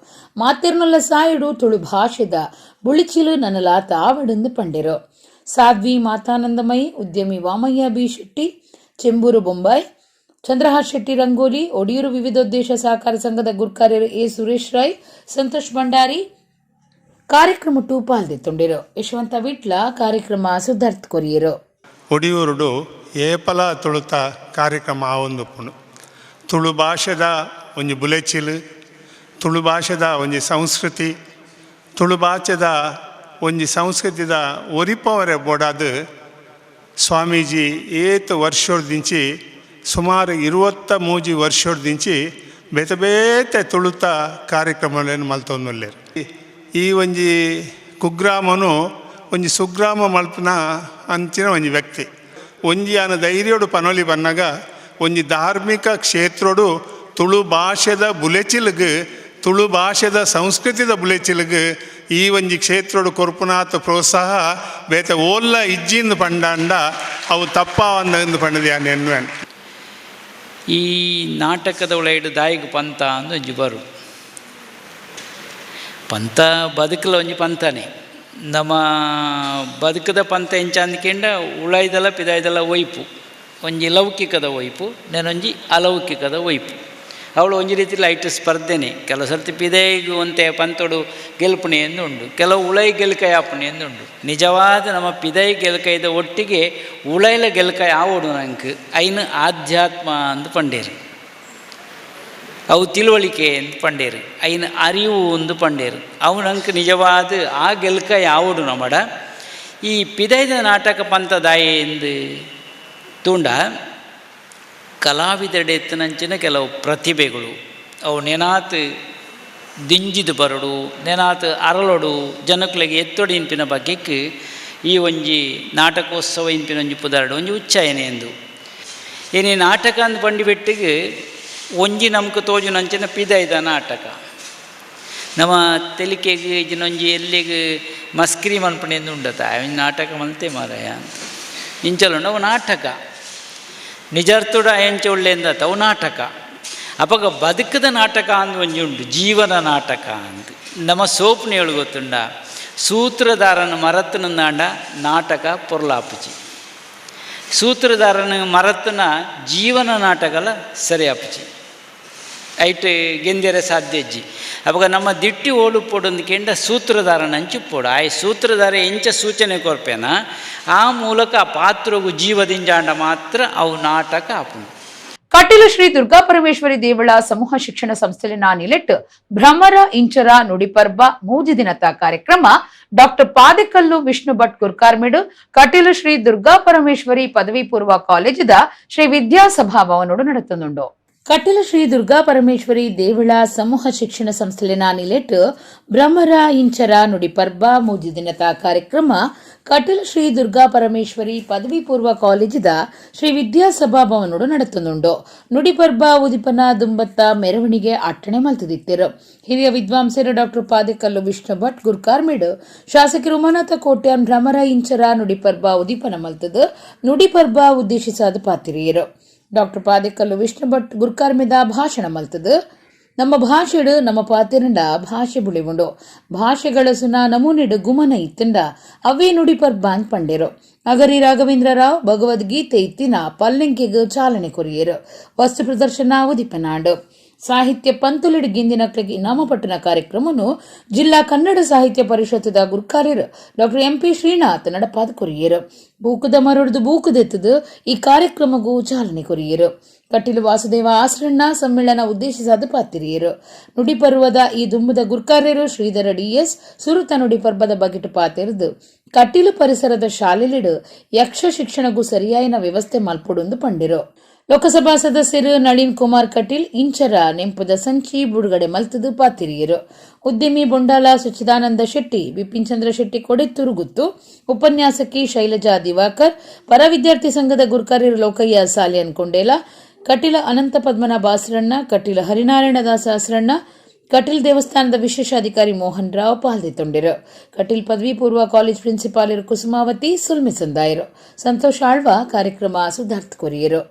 ಮಾತೆರ್ನೊಲ್ಲ ಸಾಯಿಡು ತುಳು ಭಾಷೆದ ಬುಳಿಚಿಲು ನನಲಾತ ಆವಡೆಂದು ಪಂಡಿರು. ಸಾಧ್ವಿ ಮಾತಾನಂದಮಯಿ, ಉದ್ಯಮಿ ವಾಮಯ್ಯ ಬಿ ಶೆಟ್ಟಿ, ಚೆಂಬೂರು ಬೊಂಬಾಯಿ, ಚಂದ್ರಹಾಸ್ ಶೆಟ್ಟಿ ರಂಗೋಲಿ, ಒಡಿಯೂರು ವಿವಿಧೋದ್ದೇಶ ಸಹಕಾರ ಸಂಘದ ಗುರ್ಕಾರ್ಯರು ಎ ಸುರೇಶ್ ರೈ, ಸಂತೋಷ್ ಭಂಡಾರಿ ಕಾರ್ಯಕ್ರಮ ಪಾಲ್ದೆತ್ತುಂಡಿರು. ಯಶವಂತ ವಿಟ್ಲ ಕಾರ್ಯಕ್ರಮ ಸುಧಾರ್ತ್ ಕೊರಿಯರು. ಒಡಿಯೂರುಡು ಏಪಲ ತುಳುತ ಕಾರ್ಯಕ್ರಮ ಆವೊಂದುಪ್ಪುಂಡು. ತುಳು ಭಾಷೆದ ಒಂಜಿ ಬುಲೆಚಿಲು, ತುಳು ಭಾಷೆದ ಒಂಜಿ ಸಂಸ್ಕೃತಿ, ತುಳು ಭಾಷೆದ ಒಂಜಿ ಸಂಸ್ಕೃತಿದ ಒರಿಪವರೆ ಬೋಡಾದ್ ಸ್ವಾಮೀಜಿ ಏತ್ ವರ್ಷೊಡ್ದಿಂಚಿ, ಸುಮಾರು 23 ವರ್ಷೊಡ್ದಿಂಚಿ ಬೇತೆ ಬೇತೆ ತುಳುತ ಕಾರ್ಯಕ್ರಮಗಳನ್ನು ಮಲ್ತೊಂದುಲ್ಲೆರ್. ಈ ಒಂಜಿ ಕುಗ್ರಾಮನು ಒಂಜಿ ಸುಗ್ರಾಮ ಮಲ್ಪುನ ಅಂಚಿನ ಒಂಜಿ ವ್ಯಕ್ತಿ. ಒಂಜಿ ಆನ ಧೈರ್ಯಡು ಪನೊಲಿ ಬನ್ನಗ ಒಂಜಿ ಧಾರ್ಮಿಕ ಕ್ಷೇತ್ರಡು ತುಳು ಭಾಷೆದ ಬುಲೆಚಿಲ್ಗ್, ತುಳು ಭಾಷೆದ ಸಂಸ್ಕೃತಿದ ಬುಲೆಚಿಲ್ಗ್ ಈ ಒಂಜಿ ಕ್ಷೇತ್ರಡು ಕೊರ್ಪುನಾತ್ ಪ್ರೋತ್ಸಾಹ ಬೇತೆ ಓಲ್ಲ ಇಜ್ಜಿಂದು ಪಂಡಾಂಡ ಅವು ತಪ್ಪಾವಂದ ಪಂಡದಿ ಯಾನ್ ಎನ್ನುವೆನ್. ಈ ನಾಟಕದ ಒಳಗಡೆ ದಾಯಿಗೆ ಪಂತ ಅಂದು ಒಂಜಿ ಬರು ಪಂತ ಬದುಕಲ ಒಂಜಿ ಪಂತನೇ. ನಮ್ಮ ಬದುಕದ ಪಂತ ಎಂಚ ಅಂದ್ಕೆಂಡ ಉಳಾಯ್ದಲ ಪಿದಾಯ್ದಲ ಒಯ್ಪು ಒಂಜಿ ಲೌಕಿಕದ ಒಯ್ಪು, ನೆನೊಂಜಿ ಅಲೌಕಿಕದ ಒಯ್ಪು. ಅವಳು ಒಂಜಿ ರೀತಿ ಲೈಟ್ ಸ್ಪರ್ಧೆನೆ. ಕೆಲವು ಸರ್ತಿ ಪಿದೈಗ್ ಒಂತೆ ಪಂತೊಡು ಗೆಲ್ಪುಣೆ ಎಂದು ಉಂಡು, ಕೆಲವು ಉಳೈ ಗೆಲ್ಕೈ ಆಪುಣೆ ಎಂದು ಉಂಡು. ನಿಜವಾದ ನಮ್ಮ ಪಿದೈ ಗೆಲ್ಕೈದ ಒಟ್ಟಿಗೆ ಉಳೈಲ ಗೆಲ್ಕೈ ಆವೊಡು ನಂಕ್ ಐನು ಆಧ್ಯಾತ್ಮ ಅಂದ್ ಪಂಡೇರು, ಅವು ತಿಳುವಳಿಕೆ ಅಂತ ಪಂಡೇರು, ಐನು ಅರಿವು ಒಂದು ಪಂಡೇರು. ಅವು ನಂಕ್ ನಿಜವಾದ ಆ ಗೆಲ್ಕೈ ಆವೊಡು ನಮಡ. ಈ ಪಿದೈದ ನಾಟಕ ಪಂತದಾಯೆ ಎಂದು ತೂಂಡ ಕಲಾವಿದೆಡೆ ಎತ್ತನಂಚಿನ ಕೆಲವು ಪ್ರತಿಭೆಗಳು ಅವು ನೆನಾತ್ ದಿಂಜಿದು ಬರಡು, ನೆನಾತ್ ಅರಳೊಡು, ಜನಕ್ಲೆಗ್ ಎತ್ತೊಡು ಇನ್ಪಿನ ಬಗ್ಗೆಕ್ ಈ ಒಂಜಿ ನಾಟಕೋತ್ಸವ ಇನ್ಪಿನ ಒಂಜಿ ಪುದರ್ಡು ಒಂಜಿ ಉಚ್ಚಾಯನೆ ಎಂದು. ಇನಿ ನಾಟಕ ಅಂದ್ ಪಂಡಿ ಬೆಟ್ಟಿಗೆ ಒಂಜಿ ನಮ್ಕ್ ತೋಜುನಂಚಿನ ಪಿದೈದ ನಾಟಕ ನಮ್ಮ ತೆಲಿಕೆಗ್ ಇಜಿನೊಂಜಿ ಎಲ್ಲಿಗ್ ಮಸ್ಕ್ರಿ ಮನ್ಪುಣೆಂದು ಉಂಡತ ಒಂಜಿ ನಾಟಕ ಮಲ್ತೆ ಮಾರಾಯ ಅಂತ ಇಂಚಲುಂಡು. ಅವು ನಾಟಕ ನಿಜಾರ್ಥುಡ ಎಂಚ ಉಳ್ಳೆಂದತ ಅವು ನಾಟಕ. ಅಪಗ ಬದುಕದ ನಾಟಕ ಅಂದ್ ಒಂಜಿ ಉಂಡು, ಜೀವನ ನಾಟಕ ಅಂದ್. ನಮ್ಮ ಸೋಪ್ನ ಹೇಳು ಗೊತ್ತುಂಡ, ಸೂತ್ರಧಾರನ ಮರತ್ತನಂದಾಂಡ ನಾಟಕ ಪೊರ್ಲಾಪುಜಿ, ಸೂತ್ರಧಾರನ ಮರತ್ತನ ಜೀವನ ನಾಟಕಲ ಸರಿ ಆಪುಜಿ, ಐಟ್ ಗೆಂದೆರೆ ಸಾಧ್ಯ ಇಜ್ಜಿ. ಅಪಗ ನಮ್ಮ ದಿಟ್ಟಿ ಓಡು ಪೊಡೊಂದು ಕೇಂಡ ಸೂತ್ರಧಾರನ ಅಂಚುಪ್ಪೊಡು. ಆಯ್ ಸೂತ್ರಧಾರ ಎಂಚ ಸೂಚನೆ ಕೊರ್ಪೇನ ಆ ಮೂಲಕ ಆ ಪಾತ್ರಗು ಜೀವದಿಂಜಾಂಡ ಮಾತ್ರ ಅವು ನಾಟಕ ಆಪುಂಡು. ಕಟೀಲು ಶ್ರೀ ದುರ್ಗಾ ಪರಮೇಶ್ವರಿ ದೇವಳ ಸಮೂಹ ಶಿಕ್ಷಣ ಸಂಸ್ಥೆಲಿನ ನಿಲೆಟ್ ಭ್ರಮರ ಇಂಚರ ನುಡಿಪರ್ಬ ಮೂಜಿ ದಿನತ ಕಾರ್ಯಕ್ರಮ ಡಾಕ್ಟರ್ ಪಾದೆಕಲ್ಲು ವಿಷ್ಣು ಭಟ್ ಗುರ್ಕಾರ್ಮಿಡು ಕಟೀಲು ಶ್ರೀ ದುರ್ಗಾ ಪರಮೇಶ್ವರಿ ಪದವಿ ಪೂರ್ವ ಕಾಲೇಜಿದ ಶ್ರೀ ವಿದ್ಯಾಸಭಾ ಭವನೋಡು ನಡೆತುಂಡು. ಕಟೀಲು ಶ್ರೀ ದುರ್ಗಾ ಪರಮೇಶ್ವರಿ ದೇವಳ ಸಮೂಹ ಶಿಕ್ಷಣ ಸಂಸ್ಥೆಲಿನ ನಿಲೆಟ್ ಭ್ರಮರ ಇಂಚರ ನುಡಿಪರ್ಬ ಮೂಜಿ ದಿನತ ಕಾರ್ಯಕ್ರಮ ಕಟೀಲು ಶ್ರೀ ದುರ್ಗಾ ಪರಮೇಶ್ವರಿ ಪದವಿ ಪೂರ್ವ ಕಾಲೇಜಿದ ಶ್ರೀ ವಿದ್ಯಾಸಭಾ ಭವನೋಡು ನಡೆತುಂಡು. ನುಡಿಪರ್ಬ ಉದಿಪನ ದುಂಬತ್ತ ಮೆರವಣಿಗೆ ಅಟ್ಟಣೆ ಮಲ್ತದಿತ್ತಿರು. ಹಿರಿಯ ವಿದ್ವಾಂಸರು ಡಾಕ್ಟರ್ ಪಾದೆಕಲ್ಲು ವಿಷ್ಣು ಭಟ್ ಗುರ್ಕಾರ್ಮಿಡ್ ಶಾಸಕರು ಉಮಾನಾಥ ಕೋಟ್ಯಾನ್ ಭ್ರಮರ ಇಂಚರ ನುಡಿಪರ್ಬ ಉದಿಪನ ಮಲ್ತದು ನುಡಿಪರ್ಬ ಉದ್ದೇಶಿಸಾದ ಪಾತಿರಿಯರು. ಡಾಕ್ಟರ್ ಪಾದೆಕಲ್ಲು ವಿಷ್ಣು ಭಟ್ ಗುರ್ಕಾರ್ಮಿದ ಭಾಷಣ ಮಲ್ತದು ನಮ್ಮ ಭಾಷೆಡು ನಮ್ಮ ಪಾತಿರಂಡ ಭಾಷೆ ಬುಳಿವುಂಡು, ಭಾಷೆಗಳ ಸುನ ನಮೂನೆಡು ಗುಮನ ಇತ್ತಂಡ ಅವೇ ನುಡಿ ಪರ್ಬಾನ್ ಪಂಡೇರು. ಅಗರಿ ರಾಘವೇಂದ್ರ ರಾವ್ ಭಗವದ್ಗೀತೆ ಇತ್ತಿನ ಪಲ್ಲೆಂಕೆಗ್ ಚಾಲನೆ ಕೊರಿಯರು. ವಸ್ತು ಪ್ರದರ್ಶನ ಉದಿಪನಾಂಡು. ಸಾಹಿತ್ಯ ಪಂತುಲಿಡ್ ಗಿಂದಿನಕ್ಲೆಗ್ ಇನಾಮ ಪಟ್ಟಣ ಕಾರ್ಯಕ್ರಮನು ಜಿಲ್ಲಾ ಕನ್ನಡ ಸಾಹಿತ್ಯ ಪರಿಷತ್ತದ ಗುರ್ಕಾರ್ಯರು ಡಾಕ್ಟರ್ ಎಂಪಿ ಶ್ರೀನಾಥ್ ನಡಪಾದ ಕೊರಿಯರು. ಬೂಕುದ ಮರೊಡ್ದು ಬೂಕುದೆತ್ತದು ಈ ಕಾರ್ಯಕ್ರಮಗೂ ಚಾಲನೆ ಕೊರಿಯರು. ಕಟೀಲು ವಾಸುದೇವ ಆಸರಣ್ಣ ಸಮ್ಮೇಳನ ಉದ್ದೇಶಿಸಾದ ಪಾತಿರಿಯರು. ನುಡಿಪರ್ವದ ಈ ದುಂಬುದ ಗುರ್ಕಾರ್ಯರು ಶ್ರೀಧರ ಡಿಎಸ್ ಸುರುತ ನುಡಿಪರ್ವದ ಬಗೆಟು ಪಾತೆರ್ದು ಕಟೀಲು ಪರಿಸರದ ಶಾಲೆಲಿಡು ಯಕ್ಷ ಶಿಕ್ಷಣಗೂ ಸರಿಯಾಯಿನ ವ್ಯವಸ್ಥೆ ಮಲ್ಪೊಡುಂದು ಪಂಡಿರು. ಲೋಕಸಭಾ ಸದಸ್ಯರು ನಳಿನ್ ಕುಮಾರ್ ಕಟೀಲ್ ಇಂಚರ ನೆಂಪುದ ಸಂಚಿ ಬುಡುಗಡೆ ಮಲ್ತದು ಪಾತಿರಿಯರು. ಉದ್ಯಮಿ ಬೊಂಡಾಲ ಸಚ್ಚಿದಾನಂದ ಶೆಟ್ಟಿ, ಬಿಪಿನ್ ಚಂದ್ರ ಶೆಟ್ಟಿ ಕೊಡೆತ್ತೂರು ಗುತ್ತು, ಉಪನ್ಯಾಸಕಿ ಶೈಲಜಾ ದಿವಾಕರ್, ಪರ ವಿದ್ಯಾರ್ಥಿ ಸಂಘದ ಗುರ್ಕಾರ್ಯರು ಲೋಕಯ್ಯ ಸಾಲಿಯನ್ ಕೊಂಡೇಲ, ಕಟೀಲ ಅನಂತ ಪದ್ಮನಾಭ ಆಸರಣ್ಣ, ಕಟೀಲ ಹರಿನಾರಾಯಣದಾಸ ಆಸರಣ್ಣ, ಕಟೀಲ್ ದೇವಸ್ಥಾನದ ವಿಶೇಷಾಧಿಕಾರಿ ಮೋಹನ್ ರಾವ್ ಪಾಲ್ದಿತ್ತೊಂಡಿರು. ಕಟೀಲ್ ಪದವಿ ಪೂರ್ವ ಕಾಲೇಜ್ ಪ್ರಿನ್ಸಿಪಾಲರು ಕುಸುಮಾವತಿ ಸುಲ್ಮಿ ಸಂದಾಯರು. ಸಂತೋಷ್ ಆಳ್ವ ಕಾರ್ಯಕ್ರಮ ಸುಧಾರ್ಥ ಕೊರಿಯರು.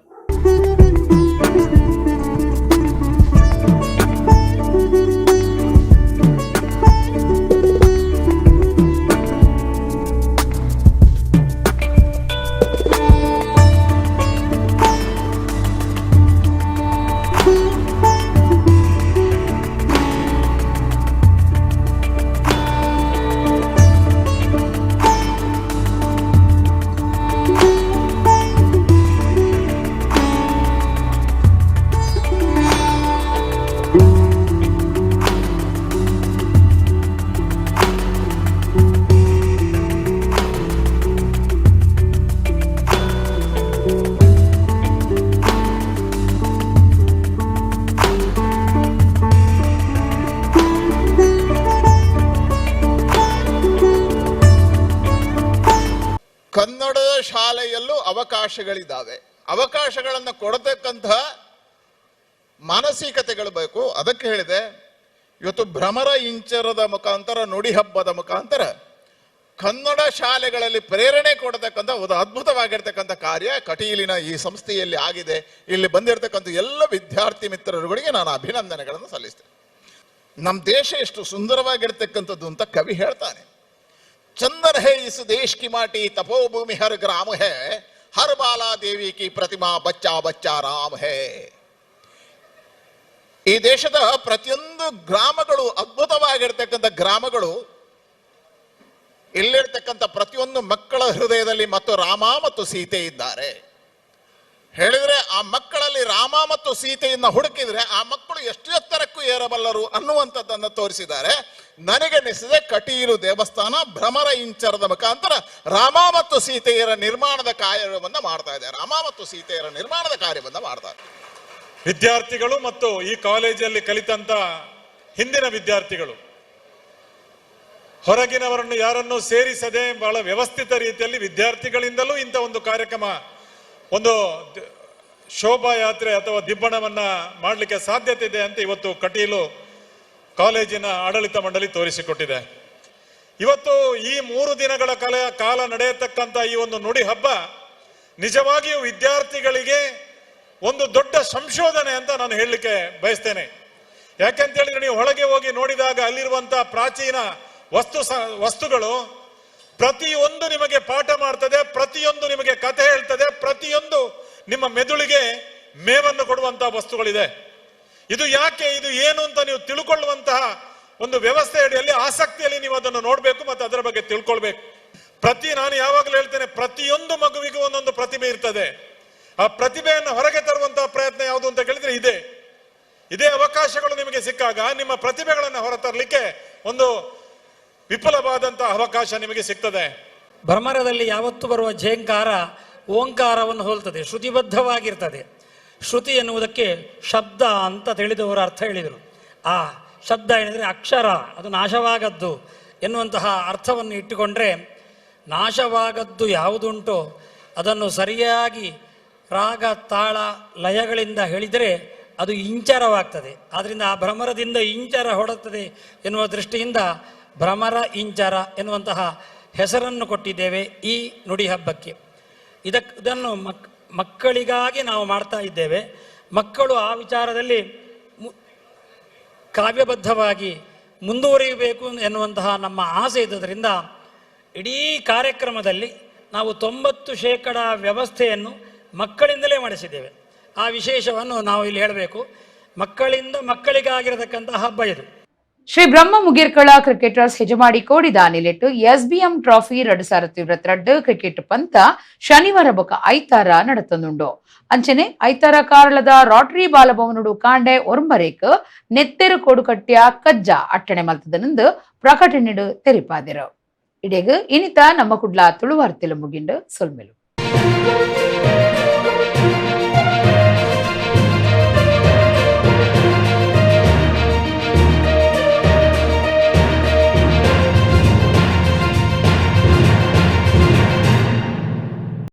ಕನ್ನಡದ ಶಾಲೆಯಲ್ಲೂ ಅವಕಾಶಗಳಿದ್ದಾವೆ. ಅವಕಾಶಗಳನ್ನು ಕೊಡತಕ್ಕಂತಹ ಮಾನಸಿಕತೆಗಳು ಬೇಕು. ಅದಕ್ಕೆ ಹೇಳಿದೆ, ಇವತ್ತು ಭ್ರಮರ ಇಂಚರದ ಮುಖಾಂತರ, ನುಡಿ ಹಬ್ಬದ ಮುಖಾಂತರ ಕನ್ನಡ ಶಾಲೆಗಳಲ್ಲಿ ಪ್ರೇರಣೆ ಕೊಡತಕ್ಕಂಥ ಒಂದು ಅದ್ಭುತವಾಗಿರ್ತಕ್ಕಂಥ ಕಾರ್ಯ ಕಟೀಲಿನ ಈ ಸಂಸ್ಥೆಯಲ್ಲಿ ಆಗಿದೆ. ಇಲ್ಲಿ ಬಂದಿರತಕ್ಕಂಥ ಎಲ್ಲ ವಿದ್ಯಾರ್ಥಿ ಮಿತ್ರರುಗಳಿಗೆ ನಾನು ಅಭಿನಂದನೆಗಳನ್ನು ಸಲ್ಲಿಸ್ತೇನೆ. ನಮ್ಮ ದೇಶ ಎಷ್ಟು ಸುಂದರವಾಗಿರ್ತಕ್ಕಂಥದ್ದು ಅಂತ ಕವಿ ಹೇಳ್ತಾನೆ. चंदन है इस देश की माटी, तपोभूमि हर ग्राम है, हर बाला देवी की प्रतिमा, बच्चा बच्चा राम है. ಈ ದೇಶದ ಪ್ರತಿಯೊಂದು ಗ್ರಾಮಗಳು ಅದ್ಭುತವಾಗಿರ್ತಕ್ಕಂಥ ಗ್ರಾಮಗಳು. ಇಲ್ಲಿರ್ತಕ್ಕಂಥ ಪ್ರತಿಯೊಂದು ಮಕ್ಕಳ ಹೃದಯದಲ್ಲಿ ಮತ್ತು ರಾಮ ಮತ್ತು ಸೀತೆ ಇದ್ದಾರೆ. ಹೇಳಿದ್ರೆ ಆ ಮಕ್ಕಳಲ್ಲಿ ರಾಮ ಮತ್ತು ಸೀತೆಯನ್ನ ಹುಡುಕಿದ್ರೆ ಆ ಮಕ್ಕಳು ಎಷ್ಟು ಎತ್ತರಕ್ಕೂ ಏರಬಲ್ಲರು ಅನ್ನುವಂಥದ್ದನ್ನು ತೋರಿಸಿದ್ದಾರೆ. ನನಗನ್ನಿಸಿದೆ, ಕಟೀಲು ದೇವಸ್ಥಾನ ಭ್ರಮರ ಇಂಚರದ ಮುಖಾಂತರ ರಾಮ ಮತ್ತು ಸೀತೆಯರ ನಿರ್ಮಾಣದ ಕಾರ್ಯವನ್ನ ಮಾಡ್ತಾ ಇದೆ. ರಾಮ ಮತ್ತು ಸೀತೆಯರ ನಿರ್ಮಾಣದ ಕಾರ್ಯವನ್ನ ಮಾಡ್ತಾ ಇದೆ. ವಿದ್ಯಾರ್ಥಿಗಳು ಮತ್ತು ಈ ಕಾಲೇಜಲ್ಲಿ ಕಲಿತಂತ ಹಿಂದಿನ ವಿದ್ಯಾರ್ಥಿಗಳು ಹೊರಗಿನವರನ್ನು ಯಾರನ್ನು ಸೇರಿಸದೆ ಬಹಳ ವ್ಯವಸ್ಥಿತ ರೀತಿಯಲ್ಲಿ ವಿದ್ಯಾರ್ಥಿಗಳಿಂದಲೂ ಇಂಥ ಒಂದು ಕಾರ್ಯಕ್ರಮ, ಒಂದು ಶೋಭಾಯಾತ್ರೆ ಅಥವಾ ದಿಬ್ಬಣವನ್ನ ಮಾಡಲಿಕ್ಕೆ ಸಾಧ್ಯತೆ ಇದೆ ಅಂತ ಇವತ್ತು ಕಟೀಲು ಕಾಲೇಜಿನ ಆಡಳಿತ ಮಂಡಳಿ ತೋರಿಸಿಕೊಟ್ಟಿದೆ. ಇವತ್ತು ಈ 3 ದಿನಗಳ ಕಾಲ ನಡೆಯತಕ್ಕಂಥ ಈ ಒಂದು ನುಡಿ ಹಬ್ಬ ನಿಜವಾಗಿಯೂ ವಿದ್ಯಾರ್ಥಿಗಳಿಗೆ ಒಂದು ದೊಡ್ಡ ಸಂಶೋಧನೆ ಅಂತ ನಾನು ಹೇಳಲಿಕ್ಕೆ ಬಯಸ್ತೇನೆ. ಯಾಕಂತ ಹೇಳಿದ್ರೆ, ನೀವು ಒಳಗೆ ಹೋಗಿ ನೋಡಿದಾಗ ಅಲ್ಲಿರುವಂತಹ ಪ್ರಾಚೀನ ವಸ್ತುಗಳು ಪ್ರತಿಯೊಂದು ನಿಮಗೆ ಪಾಠ ಮಾಡ್ತದೆ, ಪ್ರತಿಯೊಂದು ನಿಮಗೆ ಕಥೆ ಹೇಳ್ತದೆ, ಪ್ರತಿಯೊಂದು ನಿಮ್ಮ ಮೆದುಳಿಗೆ ಮೇವನ್ನು ಕೊಡುವಂತಹ ವಸ್ತುಗಳಿದೆ. ಇದು ಯಾಕೆ, ಇದು ಏನು ಅಂತ ನೀವು ತಿಳ್ಕೊಳ್ಳುವಂತಹ ಒಂದು ವ್ಯವಸ್ಥೆ ಅಡಿಯಲ್ಲಿ ಆಸಕ್ತಿಯಲ್ಲಿ ನೀವು ಅದನ್ನು ನೋಡಬೇಕು ಮತ್ತು ಅದರ ಬಗ್ಗೆ ತಿಳ್ಕೊಳ್ಬೇಕು. ನಾನು ಯಾವಾಗಲೂ ಹೇಳ್ತೇನೆ, ಪ್ರತಿಯೊಂದು ಮಗುವಿಗೂ ಒಂದೊಂದು ಪ್ರತಿಭೆ ಇರ್ತದೆ. ಆ ಪ್ರತಿಭೆಯನ್ನು ಹೊರಗೆ ತರುವಂತಹ ಪ್ರಯತ್ನ ಯಾವುದು ಅಂತ ಕೇಳಿದ್ರೆ ಇದೆ. ಇದೇ ಅವಕಾಶಗಳು ನಿಮಗೆ ಸಿಕ್ಕಾಗ ನಿಮ್ಮ ಪ್ರತಿಭೆಗಳನ್ನು ಹೊರತರಲಿಕ್ಕೆ ಒಂದು ವಿಪುಲವಾದಂತಹ ಅವಕಾಶ ನಿಮಗೆ ಸಿಗ್ತದೆ. ಭ್ರಮರದಲ್ಲಿ ಯಾವತ್ತು ಬರುವ ಝೇಂಕಾರ ಓಂಕಾರವನ್ನು ಹೋಲ್ತದೆ, ಶ್ರುತಿಬದ್ಧವಾಗಿರ್ತದೆ. ಶ್ರುತಿ ಎನ್ನುವುದಕ್ಕೆ ಶಬ್ದ ಅಂತ ತಿಳಿದವರು ಅರ್ಥ ಹೇಳಿದರು. ಆ ಶಬ್ದ ಏನೆಂದರೆ ಅಕ್ಷರ, ಅದು ನಾಶವಾಗದ್ದು ಎನ್ನುವಂತಹ ಅರ್ಥವನ್ನು ಇಟ್ಟುಕೊಂಡ್ರೆ ನಾಶವಾಗದ್ದು ಯಾವುದುಂಟೋ ಅದನ್ನು ಸರಿಯಾಗಿ ರಾಗ ತಾಳ ಲಯಗಳಿಂದ ಹೇಳಿದರೆ ಅದು ಇಂಚರವಾಗ್ತದೆ. ಆದ್ದರಿಂದ ಆ ಭ್ರಮರದಿಂದ ಇಂಚರ ಹೊಡುತ್ತದೆ ಎನ್ನುವ ದೃಷ್ಟಿಯಿಂದ ಭ್ರಮರ ಇಂಚರ ಎನ್ನುವಂತಹ ಹೆಸರನ್ನು ಕೊಟ್ಟಿದ್ದೇವೆ ಈ ನುಡಿ ಹಬ್ಬಕ್ಕೆ. ಇದನ್ನು ಮಕ್ಕಳಿಗಾಗಿ ನಾವು ಮಾಡ್ತಾ ಇದ್ದೇವೆ. ಮಕ್ಕಳು ಆ ವಿಚಾರದಲ್ಲಿ ಕಾವ್ಯಬದ್ಧವಾಗಿ ಮುಂದುವರಿಯಬೇಕು ಎನ್ನುವಂತಹ ನಮ್ಮ ಆಸೆ ಇದ್ದುದರಿಂದ ಇಡೀ ಕಾರ್ಯಕ್ರಮದಲ್ಲಿ ನಾವು 90% ವ್ಯವಸ್ಥೆಯನ್ನು ಮಕ್ಕಳಿಂದಲೇ ಮಾಡಿಸಿದ್ದೇವೆ. ಆ ವಿಶೇಷವನ್ನು ನಾವು ಇಲ್ಲಿ ಹೇಳಬೇಕು. ಮಕ್ಕಳಿಂದ ಮಕ್ಕಳಿಗಾಗಿರತಕ್ಕಂತಹ ಹಬ್ಬ ಇದು. ಶ್ರೀ ಬ್ರಹ್ಮ ಮುಗೀರ್ಕಳ ಕ್ರಿಕೆಟರ್ಸ್ ಹೆಜಮಾಡಿ ಕೋಡಿದ ನಿಲೆಟ್ಟು SBM trophy 2022 cricket ಪಂತ ಶನಿವಾರ ಬೊಕ ಐತಾರ ನಡತಂದುಂಡು. ಅಂಚನೆ ಐತಾರ ಕಾರಳದ ರಾಟರಿ ಬಾಲಭವನುಡು ಕಾಂಡೆ ಒರ್ಂಬರೇಕ್ ನೆತ್ತೆರು ಕೊಡುಕಟ್ಯ ಕಜ್ಜ ಅಟ್ಟಣೆ ಮಲ್ತದನೆಂದು ಪ್ರಕಟಣೆಡು ತೆರಿಪಾದಿರು. ಇಡೆಗ್ ಇನಿತ ನಮ್ಮ ಕುಡ್ಲ ತುಳುವಾರ್ತೆಲು ಮುಗಿಂಡು. ಸೊಲ್ಮೆಲು.